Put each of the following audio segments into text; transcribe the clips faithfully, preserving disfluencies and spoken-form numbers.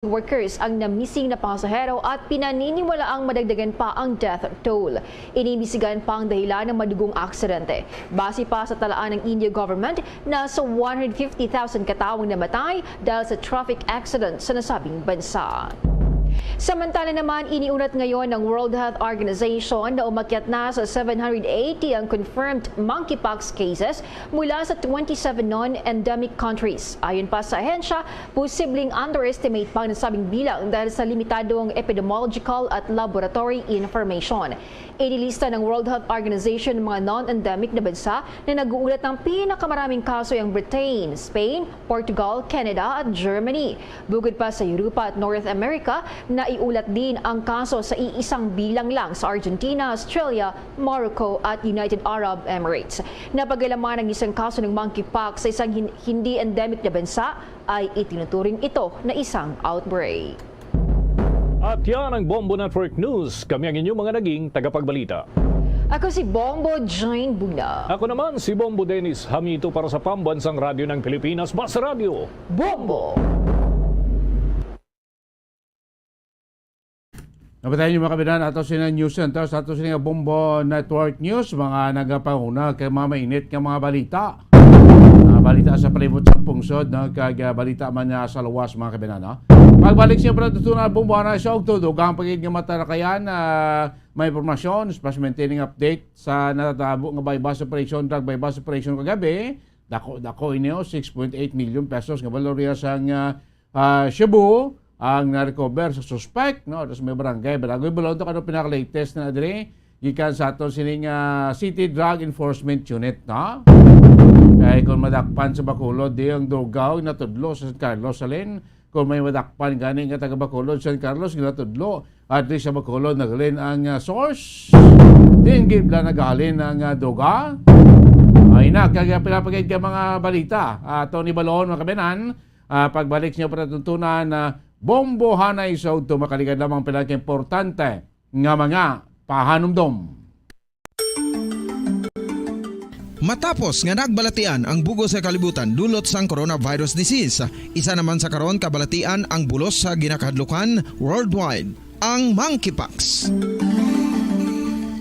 workers ang namising na pasahero at pinaniniwalaang madagdagan pa ang death toll. Inimbestigahan pa ang dahilan ng madugong aksidente. Base pa sa talaan ng India government, nasa one hundred fifty thousand ka tawo ang namatay dahil sa traffic accident sa nasabing bansa. Samantala naman, iniulat ngayon ng World Health Organization na umakyat na sa seven hundred eighty ang confirmed monkeypox cases mula sa twenty-seven non-endemic countries. Ayon pa sa ahensya, posibleng underestimate pa ang nasabing bilang dahil sa limitadong epidemiological at laboratory information. Inilista ng World Health Organization ang mga non-endemic na bansa na nag-uulat ng pinakamaraming kaso ay ang Britain, Spain, Portugal, Canada, at Germany. Bukod pa sa Europa at North America, naiulat din ang kaso sa iisang bilang lang sa Argentina, Australia, Morocco, at United Arab Emirates. Napag-alaman ang isang kaso ng monkeypox sa isang hin-, hindi endemic na bansa, ay itinuturing ito na isang outbreak. At yan ang Bombo Network News. Kami ang inyong mga naging tagapagbalita. Ako si Bombo Jane Buna. Ako naman si Bombo Dennis Hamito para sa Pambansang Radyo ng Pilipinas, Basta Radyo. Bombo! Nabatayan niyo, mga kabinan, ato sini News Center sa ato sini nga Bombo Network News, mga nagapanguna kay mga mainit nga mga balita. Ah, balita sa palibot sa pungsod, no? Kag, ah, balita man niya sa luwas, mga kabinan, no? Pagbalik siya para tutunan, Bombo, ana siya og tudo. Ang pagiging nga matalakayan, ah, may impormasyon, special maintaining update sa natatabo nga buy-bust operation, drug buy-bust operation kagabi. Dako-dako ini, oh, six point eight million pesos nga valor iya sang, ah, ah, shabu ang na-recover sa suspect, no? Tapos may barangay, Balagoy, Balontok, ano pinaka-latest na diri? Gikan sa aton sining, ah, City Drug Enforcement Unit, no? Kay kung madakpan sa Bacolod, di ang dugaw, natudlo sa San Carlos, alin? Kung may madakpan gani nga taga Bacolod, San Carlos, ginatudlo, at least sa Bacolod, nagalin ang, ah, source. Di ang gibla nagalin ang, ah, duga. Ay na, kaya pinapagid ka mga balita. Ah, Tony Balon, mga kabinan, ah, pagbalik niya para tuntunan na bombohanay sa udto makaligad lamang pila ka importante nga mga pahanumdom. Matapos nga nagbalatian ang bug-os nga kalibutan dulot sang coronavirus disease, isa naman sa karon kabalatian ang bulos sa ginakahadlukan worldwide, ang monkeypox.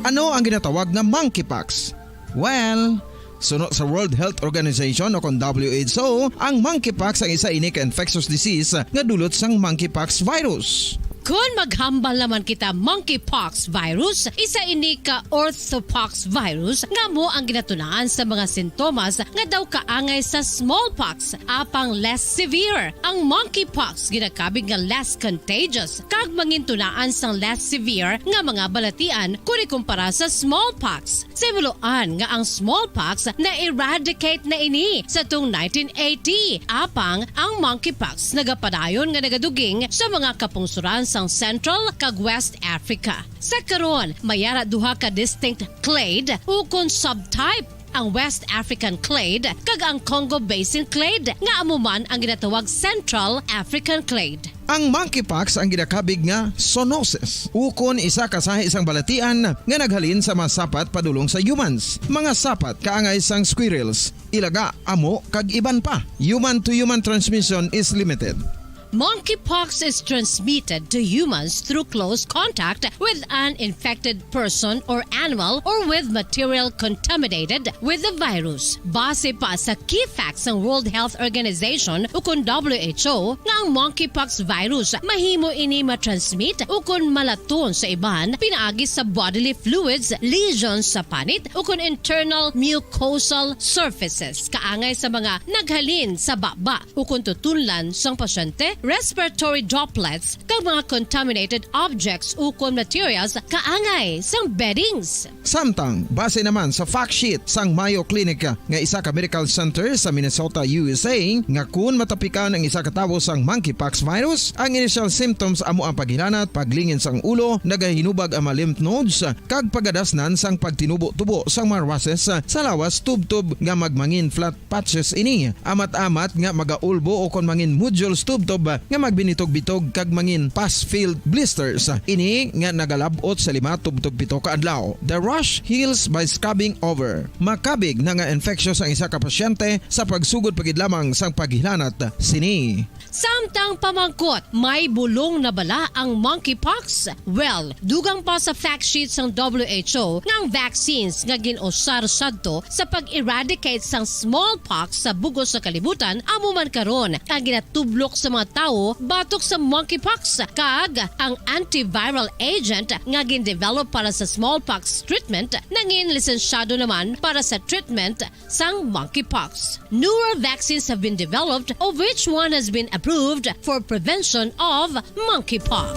Ano ang ginatawag nga monkeypox? Well, suno sa World Health Organization o kon W H O, ang monkeypox ang isa ini ka infectious disease nga dulot sang monkeypox virus. Kon maghambal naman kita monkeypox virus, isa ini ka orthopox virus nga amo ang ginatunaan sa mga sintomas nga daw kaangay sa smallpox, apang less severe. Ang monkeypox ginakabig nga less contagious kag mangintunaan sang less severe nga mga balatian kon ikumpara sa smallpox. Simuloan nga ang smallpox na-eradicate na ini sa tung nineteen eighty, apang ang monkeypox nagapadayon nga nagaduging sa mga kapungsoran sang Central kag West Africa. Sa karon, may ara duha ka distinct clade ukon subtype, ang West African clade kag ang Congo Basin clade, nga amo man ang ginatawag Central African clade. Ang monkeypox ang ginakabig nga zoonosis, ukon isa ka sahi sang balatian nga naghalin sa mga sapat padulong sa humans. Mga sapat kaangay sang squirrels, ilaga, amo, kag iban pa. Human-to-human transmission is limited. Monkeypox is transmitted to humans through close contact with an infected person or animal or with material contaminated with the virus. Base pa sa key facts sang World Health Organization ukon W H O, nga ang monkeypox virus mahimo ini matransmit ukon malaton sa iban pinaagi sa bodily fluids, lesions sa panit, ukon internal mucosal surfaces kaangay sa mga naghalin sa baba ukon tutunlan sang pasyente, respiratory droplets, kag mga contaminated objects ukon materials kaangay sang beddings. Samtang, base naman sa fact sheet sang Mayo Clinic nga isa ka medical center sa Minnesota, U S A, nga kun matapikan ang isa ka tawo sang monkeypox virus, ang initial symptoms amo ang paghilanat, paglingin sang ulo, nagahinubag ang mga lymph nodes, kag pagadasnan sang pagtinubo-tubo sang mga rushes sa lawas tubtob nga magmangin flat patches ini, amat-amat nga magaulbo ukon mangin nodules tubtob nga magbinitog-bitog kag mangin pus-filled blisters. Ini nga nagalab-ot sa lima tubtob pito ka adlaw. The rash heals by scrubbing over. Makabig na nga infectious ang isa ka pasyente sa pagsugod pa gid lamang sang paghilanat sini. Samtang pamangkot, may bulong na bala ang monkeypox? Well, dugang pa sa fact sheet sang W H O nga ang vaccines nga gin-usar sadto sa pag-eradicate sang smallpox sa bug-os nga kalibutan amo man karon ang ginatublok sa mga tawo batok sa monkeypox, kag ang antiviral agent nga gin-develop para sa smallpox treatment nangin lisensyado naman para sa treatment sang monkeypox. Newer vaccines have been developed, of which one has been approved for prevention of monkeypox.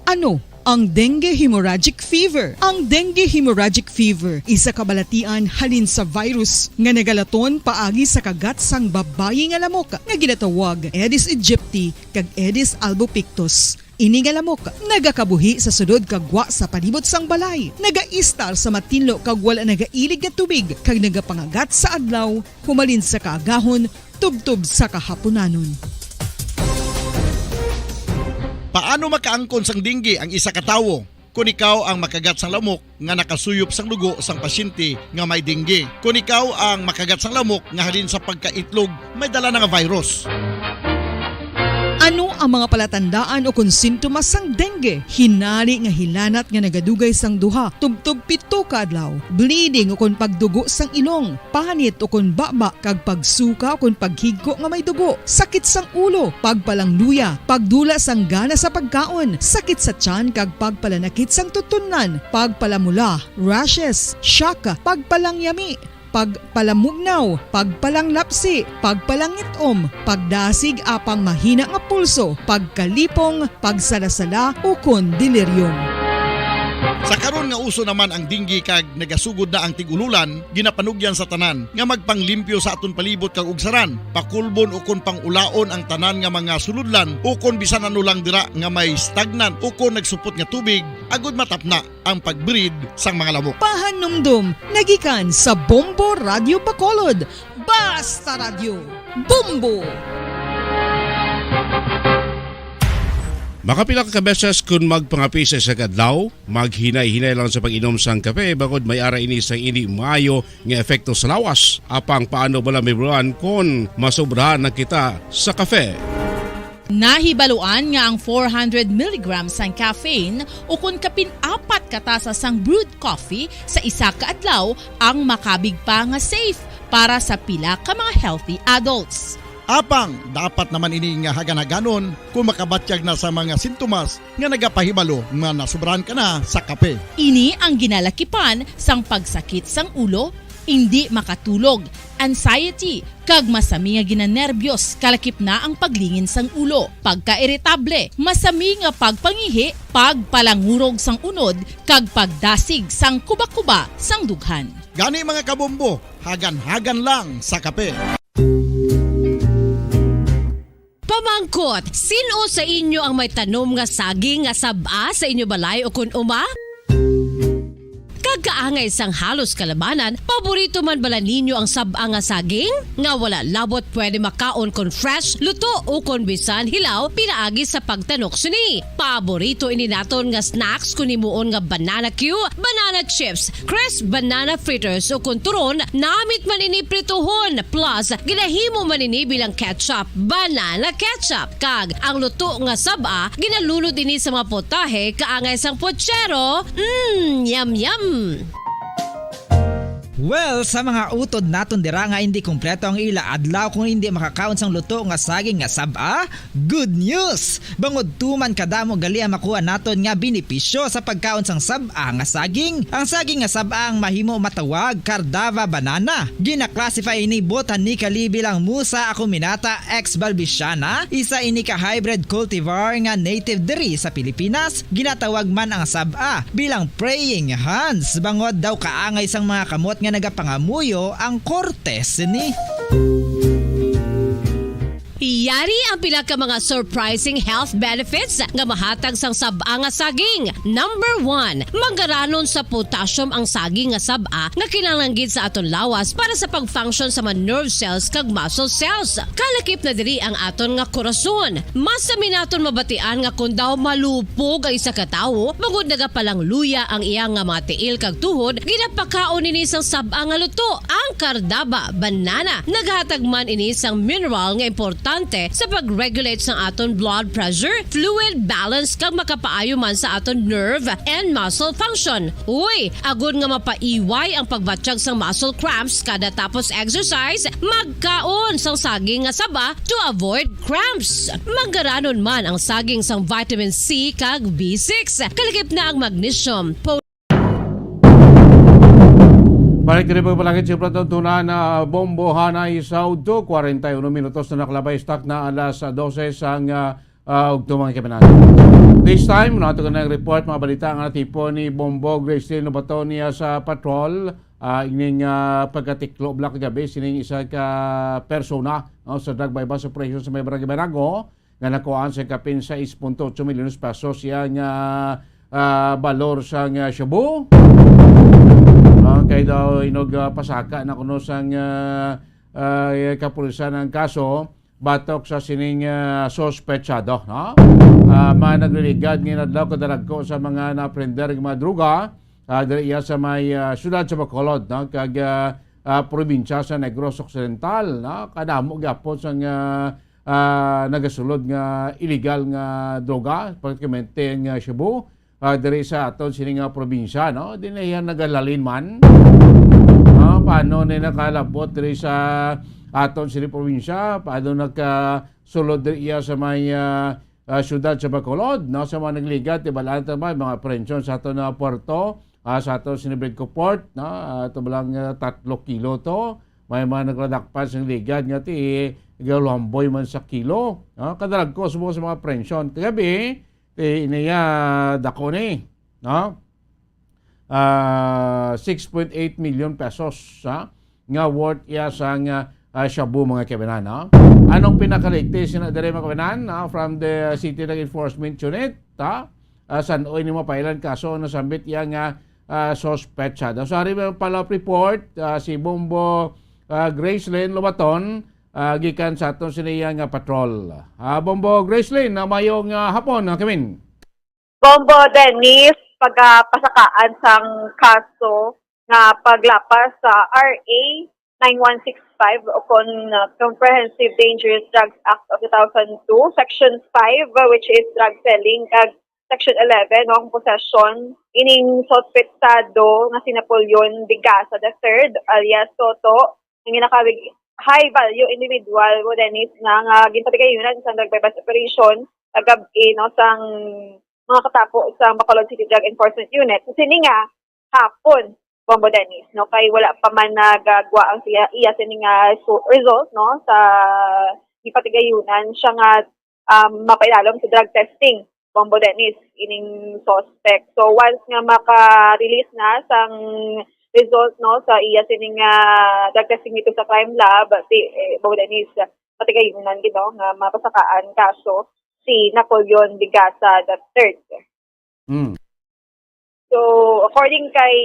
Ano ang dengue hemorrhagic fever? Ang dengue hemorrhagic fever isa ka balatian halin sa virus nga nagalaton paagi sa kagat sang babayi nga lamok nga ginatawag Aedes aegypti kag Aedes albopictus. Ini nga lamok nagakabuhi sa sulod kag gwa sa palibot sang balay, nagaistar sa matinlo kag wala nagailig nga tubig, kag nagapangagat sa adlaw humalin sa kaagahon tubtob sa kahapunanon. Paano makaangkon sang dengue ang isa ka tawo? Kon ikaw ang makagat sang lamok nga nakasuyop sang dugo sang pasyente nga may dengue. Kon ikaw ang makagat sang lamok nga halin sa pagkaitlog may dala na nga virus. Ano ang mga palatandaan o kon sintomas sang dengue? Hinali nga hilanat nga nagadugay sang duha tubtob pito ka adlaw, bleeding o kon pagdugo sang ilong, panit o kon baba, kag pagsuka o kon paghigko nga may dugo, sakit sang ulo, pagpalangluya, pagdula sang gana sa pagkaon, sakit sa tiyan kag pagpalanakit sang tutunlan, pagpalamula, rashes, shock, pagpalangyami, pagpalamugnaw, pagpalanglapsi, pagpalangit-om, pagdasig apang mahina nga pulso, pagkalipong, pagsalasala, ukon delirium. Sa karon nga uso naman ang dengue kag nagasugod na ang tig-ululan, ginapanugyan sa tanan nga magpanglimpyo sa aton palibot kag ugsaran, pakulbon ukon pang-ulaon ang tanan nga mga sulodlan ukon bisan ano lang dira nga may stagnant ukon nagsupot nga tubig, agud matapna ang pag-breed sang mga lamok. Pahanumdom nagikan sa Bombo Radio Bacolod, Basta Radyo, Bombo! Makapila ka beses kon magpangapi sa isa ka adlaw, maghinay-hinay lang sa pag-inom sang kape, bangod may ara ini sang indi maayo nga epekto sa lawas. Apang paano bala mahibaluan kon masobrahan na kita sa kape? Nahibaluan nga ang four hundred milligrams sang caffeine ukon kapin apat ka tasa sang brewed coffee sa isa ka adlaw ang makabig pa nga safe para sa pila ka mga healthy adults. Apang dapat naman ini nga hagan-haganon kon makabatyag na sa mga sintomas nga nagapahibalo nga nasobrahan ka na sa kape. Ini ang ginalakipan sang pagsakit sang ulo, indi makatulog, anxiety, kag masami nga ginanerbyos, kalakip na ang paglingin sang ulo, pagkairitable, masami nga pagpangihi, pagpalangurog sang unod, kag pagdasig sang kubakuba sang dughan. Gani, mga kabombo, hagan-hagan lang sa kape. Pamangkot, sin-o sa inyo ang may tanom nga saging nga sab-a sa inyo balay ukon uma? Kag kaangay sang halos kalabanan, paborito man bala ninyo ang sab-a nga saging? Nga wala labot pwede makaon kon fresh, luto, ukon bisan hilaw pinaagi sa pagtanok sini. Paborito ini naton nga snacks kon himuon nga banana cue, banana chips, crisp banana fritters, ukon turon, namit man ini prituhon, plus ginahimo man ini bilang ketchup, banana ketchup. Kag ang luto nga sab-a, ginalunod ini sa mga putahe kaangay sang putsero. Mm, yum, yum! Well, sa mga utod naton dira nga indi kompleto ang ila adlaw kung indi makakaon sang luto nga saging nga sab-a, good news! Bangod tuman kadamo gali ang makuha naton nga benepisyo sa pagkaon sang sab-a nga saging. Ang saging nga sab-a ang mahimo matawag Cardava banana. Gina-classify ini botanically bilang Musa acuminata ex balbisiana, isa ini ka hybrid cultivar nga native diri sa Pilipinas. Ginatawag man ang sab-a bilang praying hands, bangod daw kaangay sang mga kamot nga nagapangamuyo ang korte sini. Yari ang pila ka mga surprising health benefits nga mahatag sang sab-a nga saging. Number one, manggaranon sa potassium ang saging nga sab-a nga kinahanglan gid sa aton lawas para sa pag-function sa mga nerve cells kag muscle cells. Kalakip na diri ang aton nga korason. Mas sami naton mabatian nga kon daw malupog ang isa ka tawo, bangod nagapalangluya ang iya nga mga tiil kag tuhod, ginapakaon ini sang sab-a nga luto. Ang kardaba, banana, naghatag man ini sang mineral nga importante sa pag-regulate sang aton blood pressure, fluid balance, kag makapaayo man sa aton nerve and muscle function. Uy, agod nga mapaiway ang pagbatyag sang muscle cramps kada tapos exercise, magkaon sang saging nga saba to avoid cramps. Manggaranon man ang saging sang vitamin C kag B six. Kalakip na ang magnesium. Balik diri pagpalangit sa Platon Tuna na Bombo Hanay sa Udto. Kwarenta y uno minutos na nakalabay, stock na alas dose sang, ah, ah, ugto, mga kabanan. This time, nato ka ng report, mga balita nga natipon ni Bombo Gracelyn Lobaton niya sa patrol. Ah, ining, ah, pagkatiklo bala kagabi sining isa ka persona, no, sa drug buy-bust operation sa may Barangay Banago, nga nakuhaan sa kapin sais punto otso milyones pesos iya nga, ah, balor sang, ah, shabu. Ah, kay daw inog, ah, pasaka na kuno sang, ah, ah, kapulisan ang kaso batok sa sining, ah, sospetsado, no? Ah, mga nagliligad nga inadlaw kadalagko sa mga naprender nga mga droga, ah, diri iya sa may, ah, siyudad sa Bacolod, no? Kag, ah, ah, probinsya sa Negros Occidental, no? Kadamo gyapon sang, ah, ah, nagasulod nga illegal nga droga, praktikamente nga shabu, ah, diri sa aton sini nga probinsya, no? Di na iya nagahalin man. Ah, paano na nakalabot diri sa aton sini probinsya? Paano nakasulod diri iya sa may, ah, ah, siyudad sa Bacolod, no? Sa mga nagligat, tibalaan ta ba, mga aprehension sa aton nga puerto, ah, sa aton sini Bidco Port, no? Ah, ito ba lang, ah, tatlo kilo to. May mga nagladakpan sa ligad nga ti, igaluhamboy man sa kilo, no? Kadalagko sa mga, sa mga aprehension. Kagabi, ti, iniya dako ni, no? Ah, six point eight million pesos, ha? Nga worth iya sang, ah, ah, shabu, mga kabanan, no? Anong pinakaligtis na diri, mga kabanan, no? From the City Drug Enforcement Unit, ha? Ah, san-o ini mapailan kaso ang nasambit iya nga, ah, suspect siya. Daw sa hari may follow-up report, ah, si Bombo, ah, Gracelyn Lobaton, ah, gikan sa aton sini iya nga patrol. Ah, Bombo Gracelyn, na mayong, ah, hapon, ah, Kimin. Bombo Dennis, pagpasakaan sang kaso nga paglapas sa R A nine one six five o kon, uh, Comprehensive Dangerous Drugs Act of two thousand two, Section five, uh, which is drug selling, kag Section eleven, no, ang possession. Ining suspetsado nga si Napoleon Digasa the third, alias Toto, ang ginakawig high value individual, mo Dennis, na nga ginpatigayunan sa drug buy-bust operation kagab-i, no, sang mga katapo sa Bacolod City Drug Enforcement Unit. So, sini nga hapon, Bombo Dennis, no, kay wala pa man nagagwa ang siya, iya sini nga su-, result, no, sa gipatigayunan siya nga, um, mapailalom sa drug testing, Bombo Dennis, ining suspect. So, once nga maka-release na sang result, no, sa iya sining, ah, drug testing dito sa crime lab, si, eh, Bombo Dennis, patigayunan gid, no, nga mapasakaan kaso si Napoleon Digasa the third. Mm. So, according kay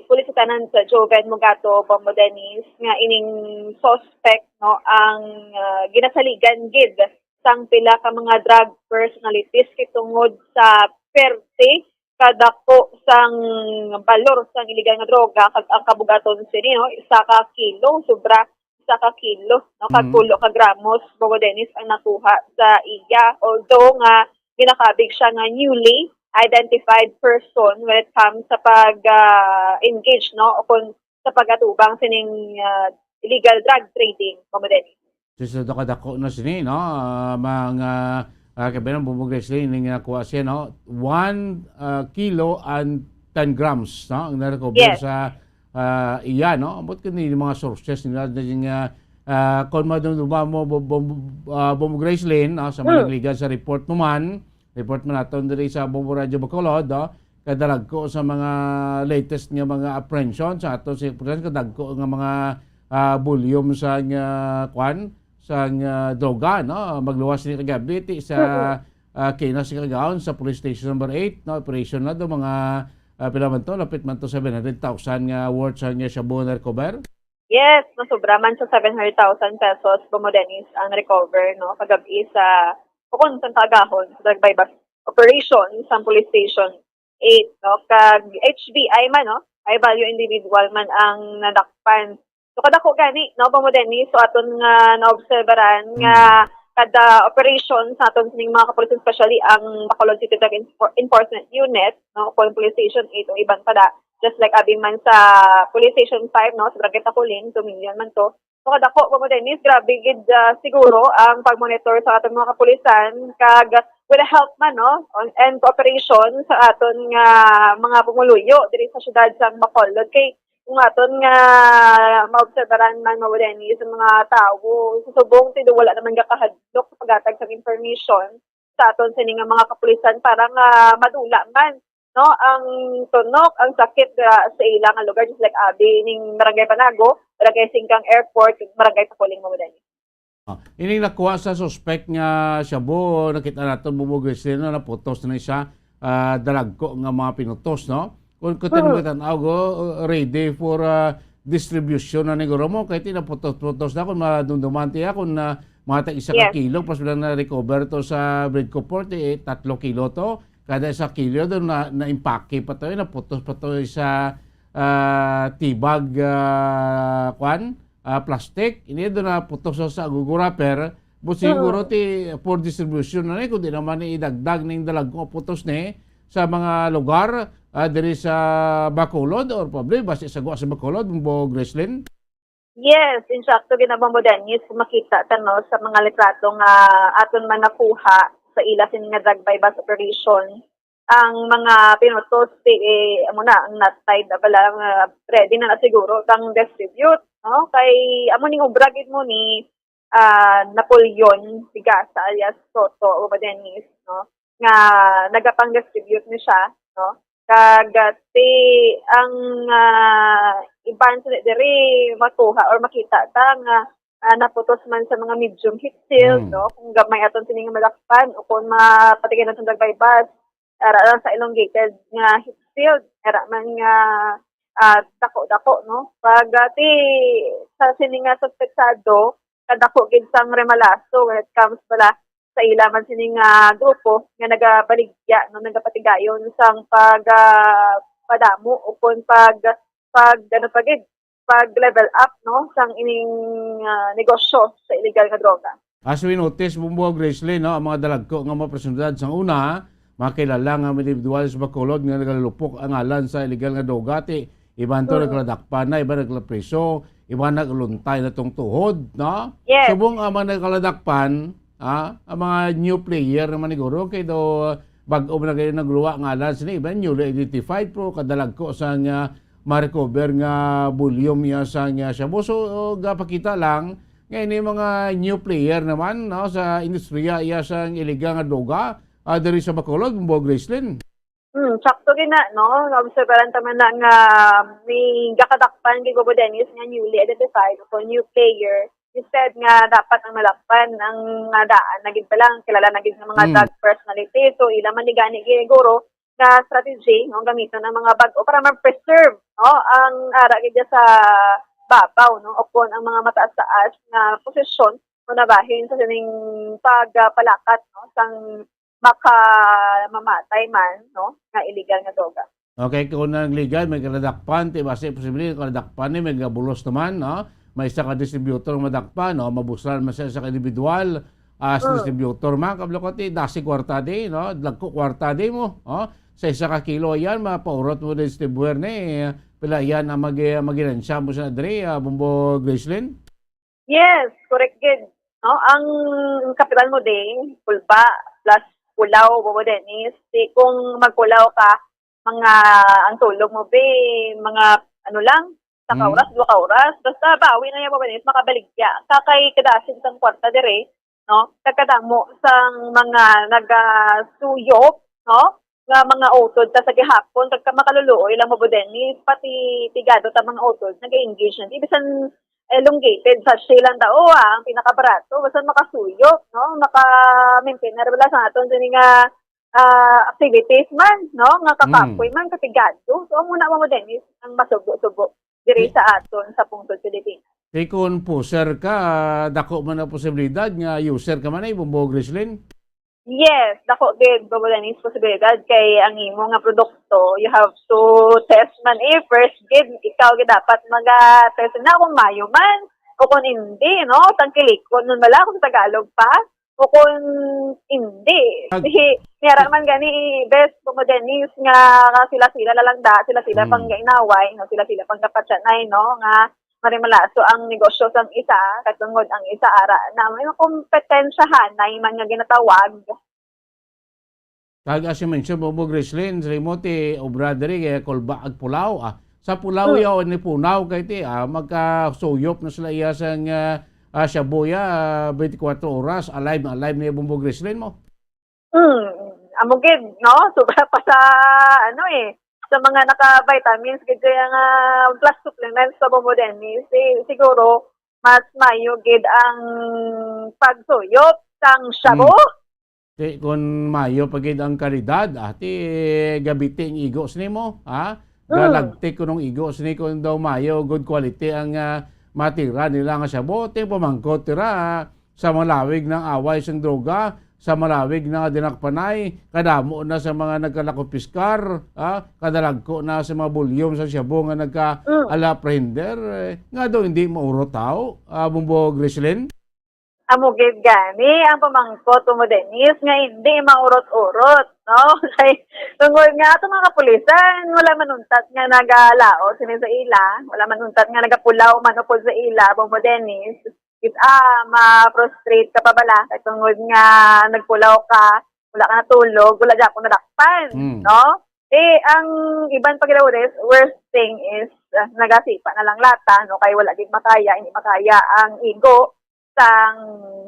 Police Lieutenant Joven Mugato Bombo Dennis, nga ining suspect, no, ang, ah, ginasaligan gid sang pila ka mga drug personalities kay tungod sa perte kadako sang balor sang iligal nga droga, kag ang kabugaton sini, no, isa ka kilo, sobra isa ka kilo, no, kag Mm. pulo ka gramos, Bombo Dennis, ang nakuha sa iya. Although nga ginakabig siya nga newly identified person when it comes sa pag, ah, engage, no, o kung sa pag-atubang sining, ah, illegal drug trading, Bombo Dennis. Since daw kadako na sini, no? Ah, mga, ah, kabilang bumugay sila, yung nakuha siya, no? One, ah, kilo and ten grams, no? Ang na-recover Yes. sa, ah, iya, no? Ambot kini yung mga sources nila, na yung, ah, ah, kung madumduma mo, bu-, bu-, ah, bumugay sila, no? Sa Hmm. manangligan sa report mo man, report man naton diri sa Bombo Radyo Bacolod, no? Kadalagko sa mga latest nga mga apprehension sa ato sa kadagko nga mga, ah, volume sa nga, kwan, sang, ah, droga, no? Magluwas ni kagabi ti sa, ah, Kinas, Siquijao, sa Police Station Number Eight, no? Operation na do, mga, ah, pila man to, lapit man to seven hundred thousand nga worth sang shabu na recover. Yes, masubra man sa seven hundred thousand pesos, Bombo Dennis, ang recover, no? Kagabi sa, o kung sa agahon, sa drug buy-bust operation sa Police Station Eight, no? Kag H V I man, no? High value individual man ang nadakpan. So, kadako gani, no, Bombo Dennis? So, aton nga naobserbaran nga Mm. kada operation sa aton sining mga kapulisan, especially ang Bacolod City Drug Enfor-, Enforcement Unit, no, kung Police Station Eight o iban pa da, just like abi man sa Police Station Five, no, sa Barangay Taculing, two million man to. So, kadako, Bombo Dennis, grabe gid, ah, siguro ang pag-monitor sa aton mga kapulisan kag with the help man, no, on, and cooperation sa aton nga mga pumuluyo diri sa siyudad sang Bacolod. Kay kung aton nga maobserbaran man, Bombo Dennis, sa mga tawo sa subong, tido wala naman gakahadlok sa paghatag sang information sa aton sini nga mga kapulisan para nga madula man, no, ang tunok, ang sakit nga sa ila nga lugar, just like abi ning Barangay Banago, Barangay Singkang Airport, Barangay Taculing, Bombo Dennis. Ah, ining nakuha sa suspect nga shabu, nakita naton, Bombo Griselyn, no, naputos na ni siya, ah, dalagko nga mga pinutos, no? Kung, kung Mm. tinuod tan-aw, go, ready for, ah, distribution na ni guro mo, kay ti naputos-putos na kung madumduman tiya kung, ah, mga tag isa ka Yes. kilo, pas wala na-recover to sa Bridco Port, eh, tatlo kilo to. Kada isa kilo doon na, na-impake pa to, eh, naputos pa to sa, ah, tibag, ah, kwan, ah, plastic. Ini doon naputos sa agugo wrapper. But siguro Mm. ti for distribution na ni, kundi naman ni idagdag ning dalagko nga putos ni sa mga lugar, ah, diri sa Bacolod or probably basi sa gwa sa Bacolod, Bombo Griselyn? Yes, insakto gid na, Bombo Dennis, kung makita ta, no, sa mga litrato nga aton man nakuha sa ila sini nga drug buy-bust operation, ang mga pinutos, eh, amo na, ang knot tied na pala, nga ready na, na siguro pang distribute, no? Kay amo ning obra gid mo ni, ah, Napoleon Pigasa alias Toto, Bombo Dennis, no? Nga nagapang-distribute ni siya, no? Kag, ah, ti ang, ah, iban sa diri makuha or makita ta nga, ah, naputos man sa mga medium heat shield, Mm. no? Kung gamay aton sini nga madakpan o kung mapatigay naton drug buy-bust, ara lang sa elongated nga heat shield, ara man nga, ah, dako-dako, no? Pag, ah, ti sa sini nga suspetsado, kadako gid sang remalaso when it comes bala sa ila man sini nga grupo nga nagabaligya, no, nagapatigayon sang pag, ah, padamo o kon pag, pag, ano pa gid, pag level up, no, sang ining, ah, negosyo sa illegal nga droga. As we notice, Bombo Griselyn, no, ang mga dalagko nga mga personalidad sang una, mga kilala nga mga individual sa Bacolod nga nagalupok ang ngalan sa illegal nga droga, ti iban to Mm. nagkaladakpan na, iban nagkalapriso, iban nagluntay na tong tuhod, no? Yes. Subong ang mga nagkaladakpan, ah, ang mga new player naman ni guro, kay daw bag-o man na kayo nagluwa ngalan sini, iban newly identified, pero kadalagko sa nga ma-recover nga volume iya sa nga shabu. So, gapakita lang nga ini mga new player naman, no, sa industriya iya sa illegal nga droga, ah, diri sa Bacolod, Bombo Griselyn. Hmm, sakto gid na, no? Naobserbaran ta man na nga may gakadakpan gid, Bombo Dennis, nga newly identified o new player. Instead nga dapat ang nalakpan ang nga daan na gid pa lang, kilala na gid nga mga Hmm. drug personality. So, ila man ni gani gid siguro nga strategy, no, gamiton ang mga bag-o para ma-preserve, no, ang ara gid sa babaw, no, o kon ang mga mataas-taas nga posisyon, no, nabahin sa sining pagpalakat, no, sang makamamatay man, no, nga illegal nga droga. Okay, kung nang legal, may kaladakpan, ti basi posible, kaladakpan ni, may gabulos naman, no? May isa ka distributor nga madakpan, no? Mabuslan man siya sa individual, as Mm. distributor man, kablo ko, ti, dasi kwarta di, no? Dagko kwarta di mo, oh? Sa isa ka kilo yan, mapaurot mo distribuer ni, pila yan ang mag-, maginansya mo sa dre, ah, Bombo Griselyn? Yes, correct gid. No, ang kapital mo din, Pulba plus Kulaw, Bombo Dennis. Di kung mag-Kulaw ka, mga, ang tulog mo, be, mga, ano lang, sa ka Mm. oras, dua ka oras. Basta bawi na niya, Bombo Dennis, makabaligya. Sa kay kadasig sang kwarta dire, no? Kagkadamo sang mga nagasuyop, no? Nga mga utod ta sa gihapon, kag ka makaluluoy lang, Bombo Dennis, pati pigado ta mga utod, nag-engage na. Di bisan elongated sachet lang daw, ah, ang pinakabarato, basta makasuyop, no? Maka-maintain na rin wala sa aton sini nga, ah, activities man, no? Nga kakapoy Mm. man, katigado. So, amo na mo, Dennis, ang masubo-subo diri Di- sa aton sa pungsod Pilipinas. Di kon pusher ka, dako man ang posibilidad nga user ka man ay, Bombo Grislin? Yes, dako gid, Bombo Dennis, posibilidad kay ang imo nga produkto, you have to test man eh, first gid, ikaw gid dapat maga-test na kung mayo man o kung hindi, no? Tangkilikon man bala kung Tagalog pa, o kung hindi. Ag- Di, niyara man gani, best, Bombo Dennis, nga sila-sila na lang da, sila-sila Mm. pang gainaway, no? Sila-sila pang kapatyanay, no? Nga marimalaso ang negosyo sang isa, katungod ang isa ara na may kompetensyahanay man nga ginatawag. Kag as you mentioned, Bombo Grislin, sa imo ti obra diri kay Kulba ag Pulaw, ah. Sa Pulaw Hmm. yaw ni Punaw kay ti, ah, magkasuyop na sila iya sang, ah, ah, shabu ya, ah, twenty-four oras, alive na alive ni Bombo Grislin mo. Hmm, amo gid, no? Sobra pa sa, ano eh, sa mga naka-vitamins gid kaya nga plus supplements sa Bombo Dennis, eh, siguro mas mayo gid ang pagsuyop sang shabu. Hmm. Ti, kun mayo pa gid ang kalidad, ah, ti gabiti ang igos nimo, ha? Mm. Galagtik kunong igos ni kun daw mayo, good quality ang, ah, matira nila nga shabu. Ti pamangkot tira, ah, sa malawig ng away sang droga, sa malawig na dinakpanay, kadamo na sa mga nagkalakopiskar, ah, kadalagko na sa mga bulyom sa shabu nga nagka Mm. alaprehender, eh, nga daw hindi maurot tao, ah, Bombo Grislin? Amo gid gani ang pamangkot mo, Dennis, nga hindi maurot-urot, no? Kay tungod nga ato mga kapulisan, wala man untat nga nagalaot sini sa ila, wala man untat nga nagapulaw man upod sa ila, Bombo Dennis. Is, ah, ma-frustrate ka pa bala, kay tungod nga nagpulaw ka, wala ka natulog, wala gyapon nadakpan, Hmm. no? Eh, ang iban pa gid, worst, worst thing is, ah, nagasipa na lang lata, no? Kay wala gid makaya, hindi makaya ang igo sang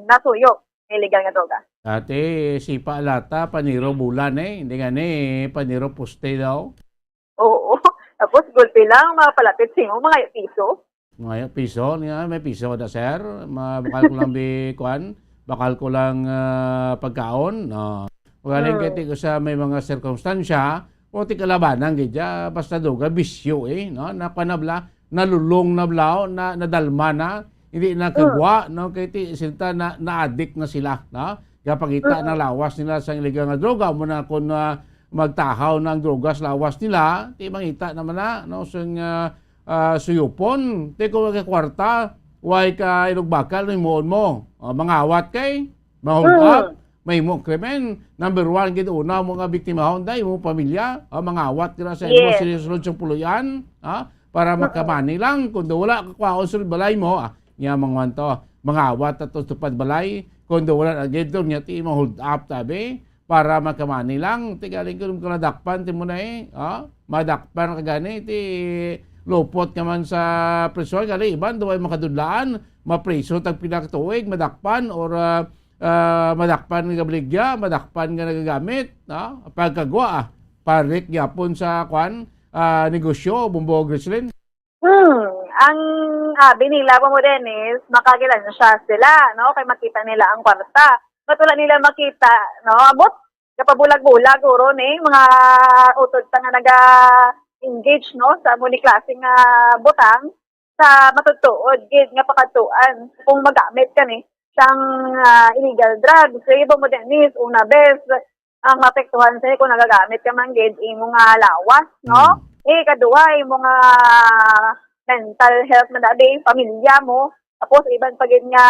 nasuyop nga illegal nga droga. Dati, sipa lata, paniro bulan eh. Hindi nga ni, paniro poste daw. Oo. Tapos, gulpi lang, mapalapit sa imo, mga piso. Mga piso, niya, may piso na, sir. Ma-, bakal ko lang bi-, kuan, bakal ko lang, ah, pagkaon. No. Magaling Mm. kay ti ko sa may mga sirkumstansya, o ti kalabanan gid ya, basta duga, bisyo eh, no? Napanabla, nalulong na bla, na, nadalma na, hindi na Mm. kagwa, no? Kay ti, sinta na, na-addict na sila, no? Gapangita Mm. na lawas nila sa illegal nga droga, mo na kung, ah, magtahaw na ang droga sa lawas nila, ti mangita naman na, no? Sa, ah, ah, suyupon, ti kung magkakwarta, way ka inugbakal, himuon mo. Ah, mangawat kay, ma-hold Mm. up, mahimo krimen. Number one gid una mo nga biktimahon, day, mo pamilya. Ah, mangawat dira sa imo Yes. sinisulod sa puloy-an, ah, para Mm. makamani lang. Kung daw wala ka kwaon sa balay mo, ah, niya mangwan to. Mangawat ato sa tupad balay. Kung daw wala na gid to, niya ti mo-hold up, tabi. Para makamani lang, ti galing ko ka nadakpan, ti mo na eh, ah, madakpan ka gani, ti lupot ka man sa prison, gali iban, duway makadudlaan, mapriso tag pila ka tuig, madakpan, or, ah, ah, madakpan nga gabaligya, madakpan nga nagagamit, ah, pagkagwa, ah, parik gyapon sa, kwan, ah, negosyo, Bombo Grislin. Hmm, ang abi nila, Bombo Dennis, makagilansya sila, no? Kay makita nila ang kwarta. Ba't wala nila makita, no? Abot, kapabulag-bulag, guro, ni mga utod ta nga naga-engage, no? Sa amo ni klase nga butang, sa matutuod, gid, nga pakadtuan. Kung magamit ka ni, sang, ah, illegal drugs, sige, Bombo Dennis, una, bes, ang maapektuhan sa kung nagagamit ka man gid imo nga lawas, no? Mm. Eh, ikaduha, imo nga mental health man abi, pamilya mo, tapos iban pa gid nga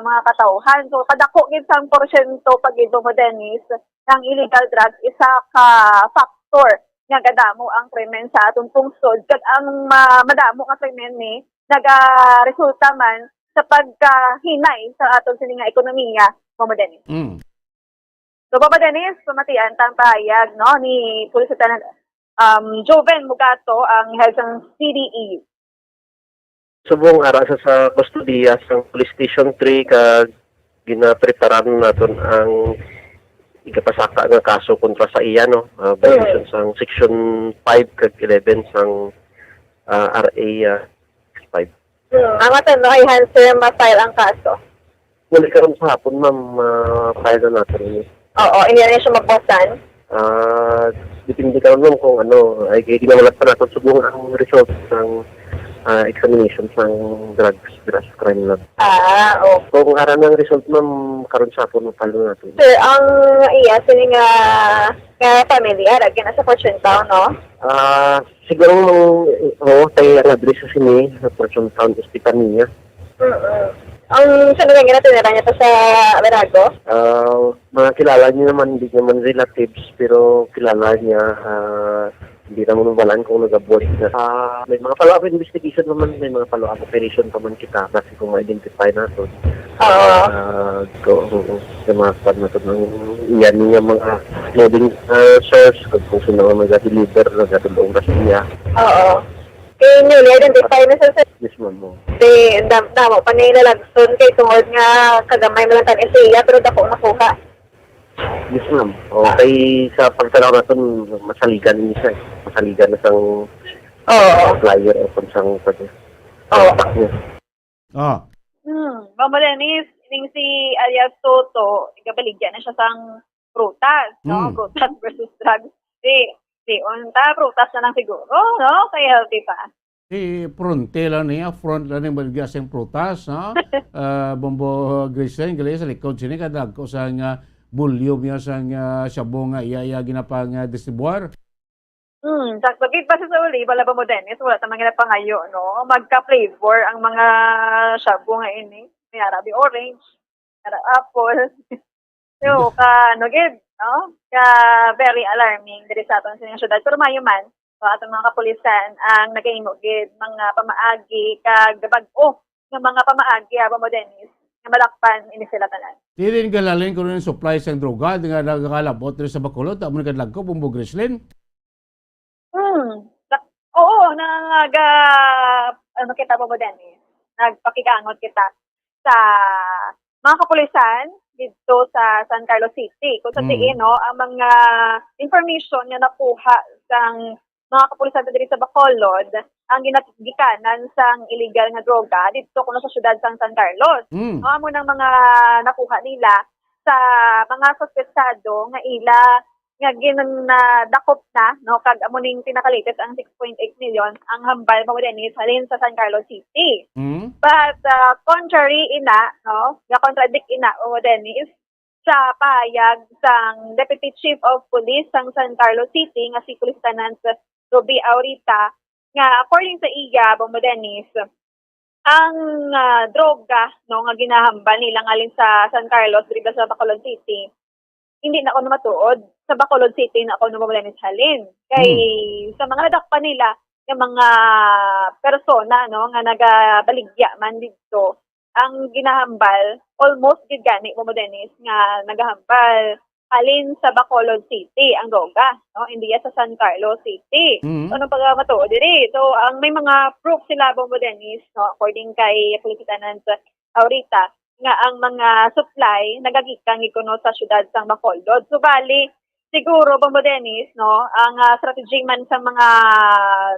mga katawhan. So, kadako gid sang porsyento pa gid mo, Dennis, ang illegal drugs, isa ka factor nga gadamo ang krimen sa atong pungsod. Kag ang ma-, madamo nga krimen ni nagaresulta man sa pagkahinay sa aton sini nga ekonomiya, Mama Dennis. Mm. So, Papa Dennis, pamatian ta ang pahayag, no, ni Police Lieutenant, um, Joven Mugato, ang head sang C D E U. Subong ara sa, sa kustodiya sang Police Station three, kag ginapreparar naton ang igapasaka nga kaso kontra sa iya, no? Ah, violation Mm. sang Section five kag eleven sang, ah, R A, ah, five. Hmm, ang aton, no, ay, han, sir, ma-file ang kaso. Muli karon sa hapon, ma'am, ma-file na natin ini. Oo, hindi na siya mabuwasan. Ah, depende karon, ma'am, kung ano, ay, kay ginahulat pa natin subong ang result ng, ah, examination sang drugs, drugs crime lab. Ah, oh. Kung ara ang result, ma'am, karon sa hapon, ma-file na natin. Sir, ang iya, sini nga, nga pamilya, lagi na sa Fortune Town, no? Ah, siguro, ma'am, oo, kay ang address sa sini, sa Fortune Town, Estefania. Mm-mm. Ang sa mga ginatinira niya to sa Verago? Ah, mga kilala niya naman, hindi naman relatives, pero kilala niya, ah, hindi naman mabalaan kung nag-abort na. Ah, may mga follow-up investigation naman, may mga follow-up operation pa man kita, basi kung ma-identify nato. Oo. Ah, ko, oo, sa mga kwan nato ng iyan niya mga loading, ah, source, kung, kung sino ang nag-deliver, nag-deliver sa iya. Oo. Kay newly identified na sa, sir? Yes, ma'am, oh. Di, dam-, damo pa niya ilalagson kay tungod nga kagamay man lang tan-, siya, pero dako nakuha. Yes, ma'am. Okay, sa pagtanaw naton, masaligan ni siya, eh. Masaligan na sang Oo. Supplier o kung sang pwede. Oo. Contact niya. Ah. Hmm, Ma'am Dennis, ining si alias Toto, igabaligya na siya sang prutas, no? Hmm. Prutas versus drugs. Di, di, unta, prutas na lang siguro, no? Kay healthy pa. Eh, fronte lang niya, front lang niya, baligya siyang prutas, no? Ah, Bombo Grisel, gali sa likod sini, kadagko sa nga volume niya sa nga shabu nga iya, iya ginapang, ah, distribuar. Hmm, sakto. Gid, base sa uli, wala ba mo, Dennis? Wala ta man ginapangayo, no? Magka-flavor ang mga shabu nga ini. May ara bi orange, may ara apple. So, ka, ano, gid, no? Ka very alarming diri sa aton sa syudad. Pero mayo man, so, aton mga kapulisan ang nagahimo gid mga pamaagi kag bag-o nga mga pamaagi, aba mo, Dennis, nga madakpan ini sila tanan. Di din galalin ko rin supply sang droga, di nga nagalabot rin sa Bacolod, amo ni kadlagko, Bombo Grislin. Hmm. Sa-, oo, naga-, ano kita, Bobo Dennis? Nagpakigangot kita sa mga kapulisan dito sa San Carlos City. Kung sa Mm. tiin, no, ang mga information nga nakuha sang mga kapulisan diri sa Bacolod, ang ginagikanan sang illegal nga droga dito kuno sa siyudad sang San Carlos. Mm. No, amo nang mga nakuha nila sa mga suspetsado nga ila nga gin-, nadakop na, no, kag amo ning pinaka-latest ang six point eight million ang hambal mo, Dennis, halin sa San Carlos City. Mm. But, uh, contrary ina, no, ga-contradict ina mo, Dennis, sa pahayag sang Deputy Chief of Police sang San Carlos City nga si Police Lieutenant Ruby Aurita, nga according sa iya, mo, Dennis, ang, ah, droga, no, nga ginahambal nila ngalin sa San Carlos, diri sa Bacolod City, hindi na kuno matuod sa Bacolod City na kuno mo, Dennis, halin. Kay Hmm. sa mga nadakpan nila nga mga persona, no, nga nagabaligya man didto, ang ginahambal, almost gid gani mo, Dennis, nga nagahambal halin sa Bacolod City ang droga, no? Hindi ya sa San Carlos City. Mm. So, anong pagkamatuod diri? So, ang may mga proof sila, Bombo Dennis, no? According kay Police Lieutenant Aurita, nga ang mga supply nagagikan gid kuno sa siyudad sang Bacolod. So, bali, siguro, Bombo Dennis, no? Ang, ah, strategy man sa mga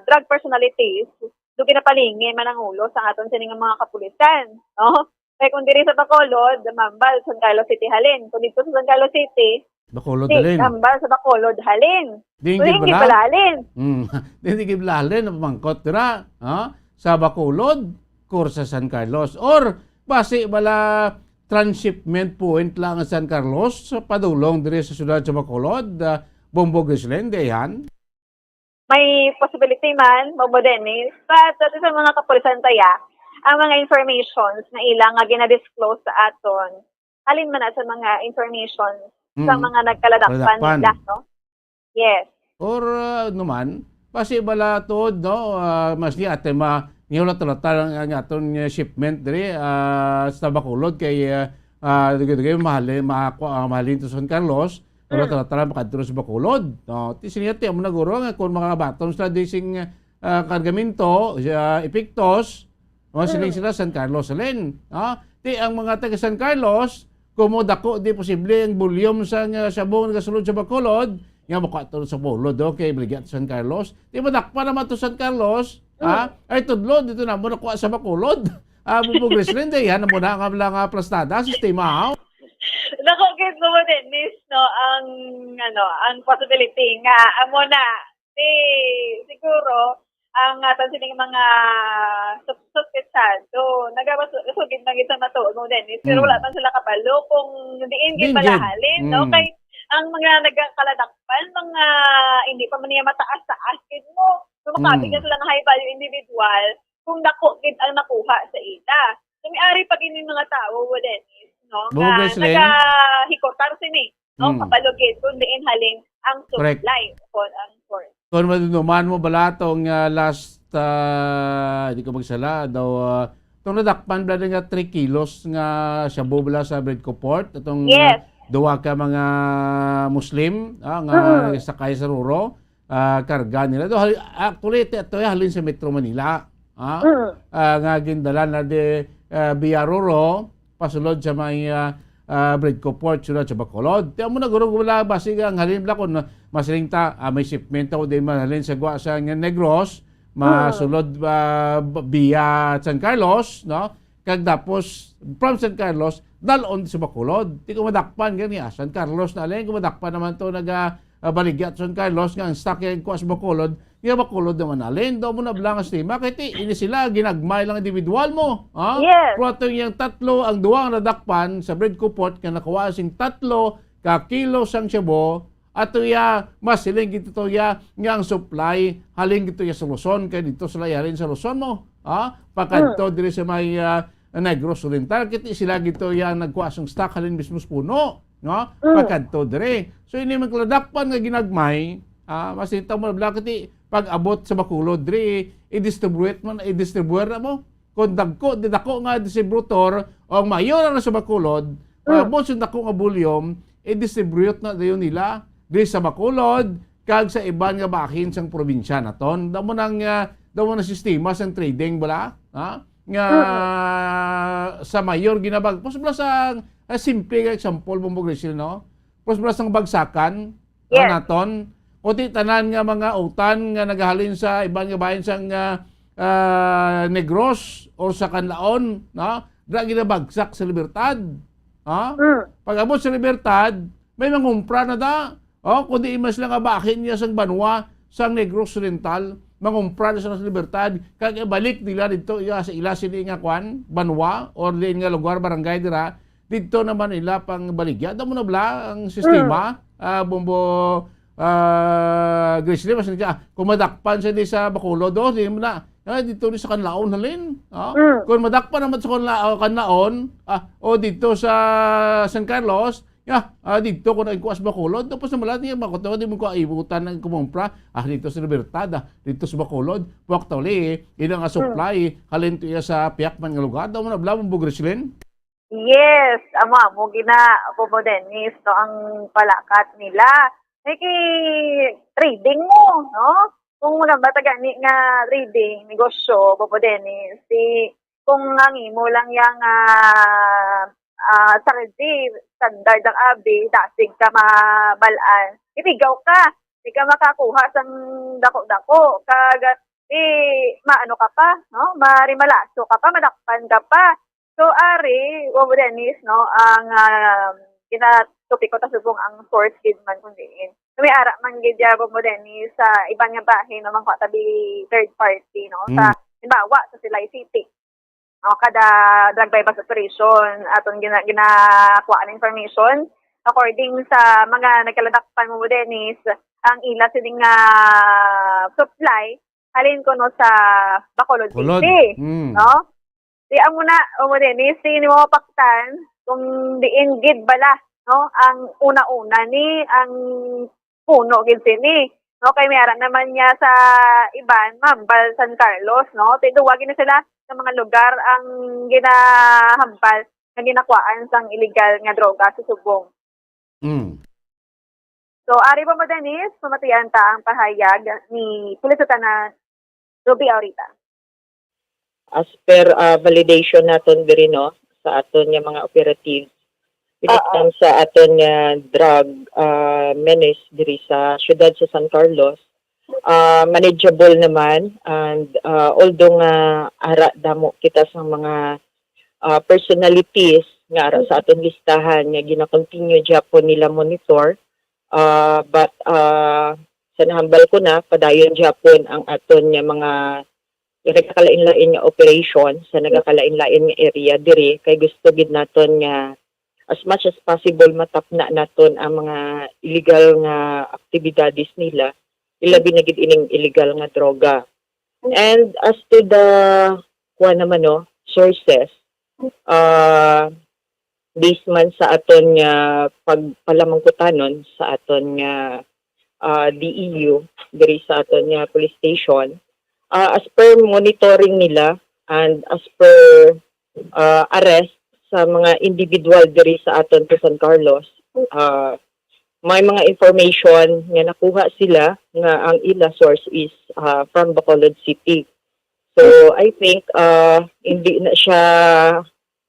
drug personalities, do ginapalingi man ang ulo sa aton sini nga mga kapulisan, no? Kay kung diri sa Bacolod, mambal, San Carlos City halin. Kung dito sa San Carlos City, Bacolod di, halin. Mambal sa Bacolod halin. Di, so, hindi hindi pala. Pala halin. Mm. Di, hindi pala halin, napamangkot dira, ha? Sa Bacolod, kor sa San Carlos. Or, basi bala transshipment point lang ang San Carlos, padulong diri sa siyudad sa Bacolod, ah, Bombo Grislin, di yan? May possibility man, Bobo Dennis, but sa, sa mga kapulisan taya, ang mga informations na ilang nga gina-disclose sa aton, halin man na sa mga informations sa Mm. mga nagkaladakpan Kaladakpan. Nila, no? Yes. Or, uh, ano man, basi bala tuod, no? Ah, mas ni ate ma-, nihulat-hulatan ang, ang aton, uh, shipment diri, ah, sa Bacolod kay, ah, ah, dugay-dugay mahalin, makuha, ah, mahalin to San Carlos, pero Mm. tara-tara makadto sa Bacolod. No, ti sini ate, amo na guro nga kung makabaton sila di sing, ah, kargamento, ah, epektos, o, siling Mm. sila San Carlos, halin. Ah, ti ang mga taga San Carlos, kung mo dako, di posible ang volume sa nga shabu nga nagasulod sa Bacolod, nga makuha to sa Bacolod, okay, baligya to San Carlos. Ti madakpan naman to San Carlos, Ha? Ay, tudlo, dito na mo nakuha sa Bacolod. Ah, Bubo Grislin, day, yan mo na nga lang, ah, plastada, sistema, ha? Nako, gid mo, Dennis, no, ang, ano, ang possibility nga, amo na, di, siguro, ang aton sining mga sus-, suspetsado, nagabas-, sugid na gid sa matuod mo, Dennis, pero Mm. wala man sila kabalo kung diin gid Diin gid. Malahalin, no? Mm. Kay ang mga nagakaladakpan, mga hindi pa man niya mataas-taas gid mo. So, makabig Mm. na sila nga high value individual kung dako gid ang nakuha sa ila. So, may ari pa gid yung mga tao, Dennis, no? Bubo Nga Grislin. Nagahikotar sini, no? Mm. Kapalugid kung diin halin ang Correct. Supply o ang source. Kung maduduman mo bala tong, ah, last, ah, di ko magsala, daw, ah, tong nadakpan bala nga three kilos nga shabu bala sa Bridco Port, itong, ah, Yes. duwa ka mga Muslim, ah, nga Mm. sakay sa Roro, ah, karga nila. Daw, hal-, actually, ito, ito, halin sa Metro Manila, ah, Mm. ah, nga gindala na di, ah, via Roro, pasulod sa may, ah, ah, Bridco Port, sulod sa Bacolod. Tiyan mo na, guro, wala, basig ang halin bala kung masiling ta, ah, may shipment ako, di man halin sa gwa sa Negros, Mm. masulod, ah, b-, via San Carlos, no? Kag tapos, from San Carlos, dalon sa Bacolod. Di ko madakpan, gani, ah, San Carlos na halin, kung madakpan naman to, naga, ah, baligya to San Carlos, nga ang stock yung kuha sa Bacolod, nga Bacolod naman halin. Daw mo na bala nga sistema, kay ti, ini sila, ginagmay lang individual mo, ha? Yes. Pero ato yung tatlo, ang duwa nga nadakpan sa Bridco Port, nga nakuha sing tatlo ka kilo sang shabu, ato ya, masiling gid to ya, nga ang supply, halin gid to ya sa Luzon, kay dito sila halin sa Luzon mo, ha? Pakadto Mm. diri sa may, ah, Negros Oriental, kiti sila gid to ya nagkuha sang stock, halin mismo sa puno, no? Mm. Pakadto diri. So, ini man kaladakpan nga ginagmay, ah, mas ito mo bala kiti pag-abot sa Bacolod diri, i-distribute man, i-distribute na mo. Kung dagko, di dako nga distributor, o ang mayor na sa Bacolod, Mm. pag-abot sa dako nga volume, i-distribute na dayon nila diri sa Bacolod, kag sa iban nga bahin sang probinsya naton. Damo nang, ah, damo na sistema sang trading bala, ha? Nga Mm. sa mayor ginabag-, pos bala sa, ah, simple nga example, Bubo Grislin, no? Pos bala sang bagsakan, Yes. ah, naton. Kundi tanan nga mga utan nga nagahalin sa iban nga bahin sang, ah, ah, Negros or sa Canlaon, no? Dira ginabagsak sa Libertad. Ha? Mm. Pag-abot sa Libertad, may mangumpra na da. O, kundi mas lang abahin niya sang banwa, sang Negros Oriental, mangumpra na sila sa Libertad, kag ibalik nila dito iya sa ila sini nga kwan, banwa, or diin nga lugar, barangay dira, dito naman nila pang baligya. Damo na bala ang sistema, Mm. ah, Bubo, ah, Grislin, mas nga, kung madakpan sila sa Bacolod, oh, di mo na, ah, dito ni sa Canlaon, halin. Ah, Mm. kung madakpan naman sa Canla-, oh, Canlaon, ah, o dito sa San Carlos, ya, ah, dito ko na ikuha sa Bacolod. Tapos naman lahat niya, Bacolod, di mo ko ibutan ng kumumpra. Ah, dito sa Libertad, ah, dito sa Bacolod. Actually, ina nga Mm. supply, halin to iya sa piyak man nga lugar. Daw mo na bala, Bubo Grislin? Yes, amo, amo gina, Bubo Dennis, no, ang palakat nila. May ki-, trading mo, no? Kung mga bata gani nga trading, negosyo, Bubo Dennis, si, kung ang imo lang yang, ah, ah, sa G, standard ang abi, dasig ka mabal-an, ibigaw ka, di ka makakuha sang dako-dako, kag, di, maano ka pa, no? Marimalaso ka pa, madakpan ka pa. So, ari, Bubo Dennis, no, ang, ah, ginatupik ko ta subong ang source gid man kun diin. So, may ara man gid ya, Bubo Dennis, sa iban nga bahin, no, mangkuha ta bi third party, no, sa, Mm. halimbawa, sa Silay City. No, kada drug buy-bust operation, aton gina-, ginakuha ang information. According sa mga nagkaladakpan, Bubo Dennis, ang ila sining, ah, supply, halin kuno sa Bacolod Bacolod. City, Mm. no? Di amo na, Bubo Dennis, di ni mapaktan kung diin gid bala, no? Ang una-una ni, ang puno gid sini, no? Kay may ara naman niya sa iban, mahambal San Carlos, no? Ti duwa gid na sila sa mga lugar ang ginahambal nga ginakuhaan sang illegal nga droga sa subong. Mm. So, ari, Bubo Dennis, pamatian ta ang pahayag ni Pulis Lieutenant Ruby Aurita. As per, ah, validation naton diri, no, sa aton nga mga operatives, when it Oo. comes sa aton nga drug, ah, menace diri sa siyudad sa San Carlos, ah, manageable naman, and, ah, although nga ara damo kita sa mga, ah, personalities nga ara sa aton listahan nga gina-continue gyapon nila monitor, ah, but, ah, sa nahambal ko na, padayon gyapon ang aton nga mga nagakalain-lain nga operation sa nagakalain-lain nga area diri, kay gusto gid naton nga as much as possible matapna naton ang mga illegal nga aktibidades nila, ilabi na gid ining illegal nga droga. And as to the, kuha naman, no, sources, ah, based man sa aton nga pagpalamangkutanon sa aton nga, ah, D E U diri sa aton nga police station, ah, as per monitoring nila and as per, ah, arrest sa mga individual diri sa aton sa San Carlos, ah, may mga information nga nakuha sila nga ang ila source is, ah, from Bacolod City. So, I think, ah, hindi na siya,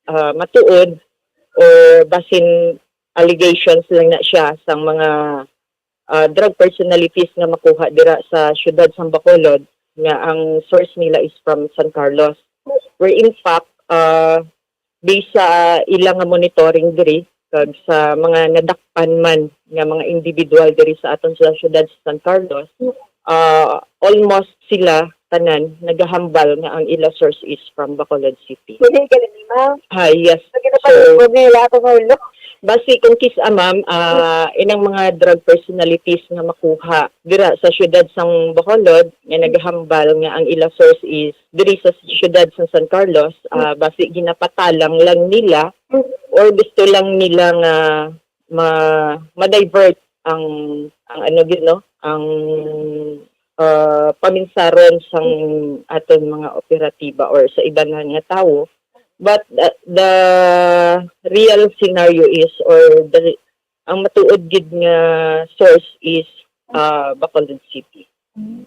ah, matuod or basin allegations lang na siya sang mga, ah, drug personalities nga makuha dira sa siyudad sang Bacolod nga ang source nila is from San Carlos. Where in fact, ah, based sa ila nga monitoring diri kag sa mga nadakpan man nga mga individual diri sa aton sa siyudad sa San Carlos, ah, almost sila tanan nagahambal nga ang ila source is from Bacolod City. Dili ka ni, ma'am? Ah, yes. So, ginapalibog nila akong ulo. Basi kung kis-a, ma'am, ah, inang mga drug personalities nga makuha dira sa siyudad sang Bacolod nga nagahambal nga ang ila source is diri sa siyudad sa San Carlos, ah, basi ginapatalang lang nila or gusto lang nila nga ma-, ma-divert ang, ang ano gid, no, ang, ah, paminsaron sang aton mga operatiba or sa iban nga tawo. But, uh, the real scenario is, or the, ang matuod gid nga source is, ah, Bacolod City. Mm.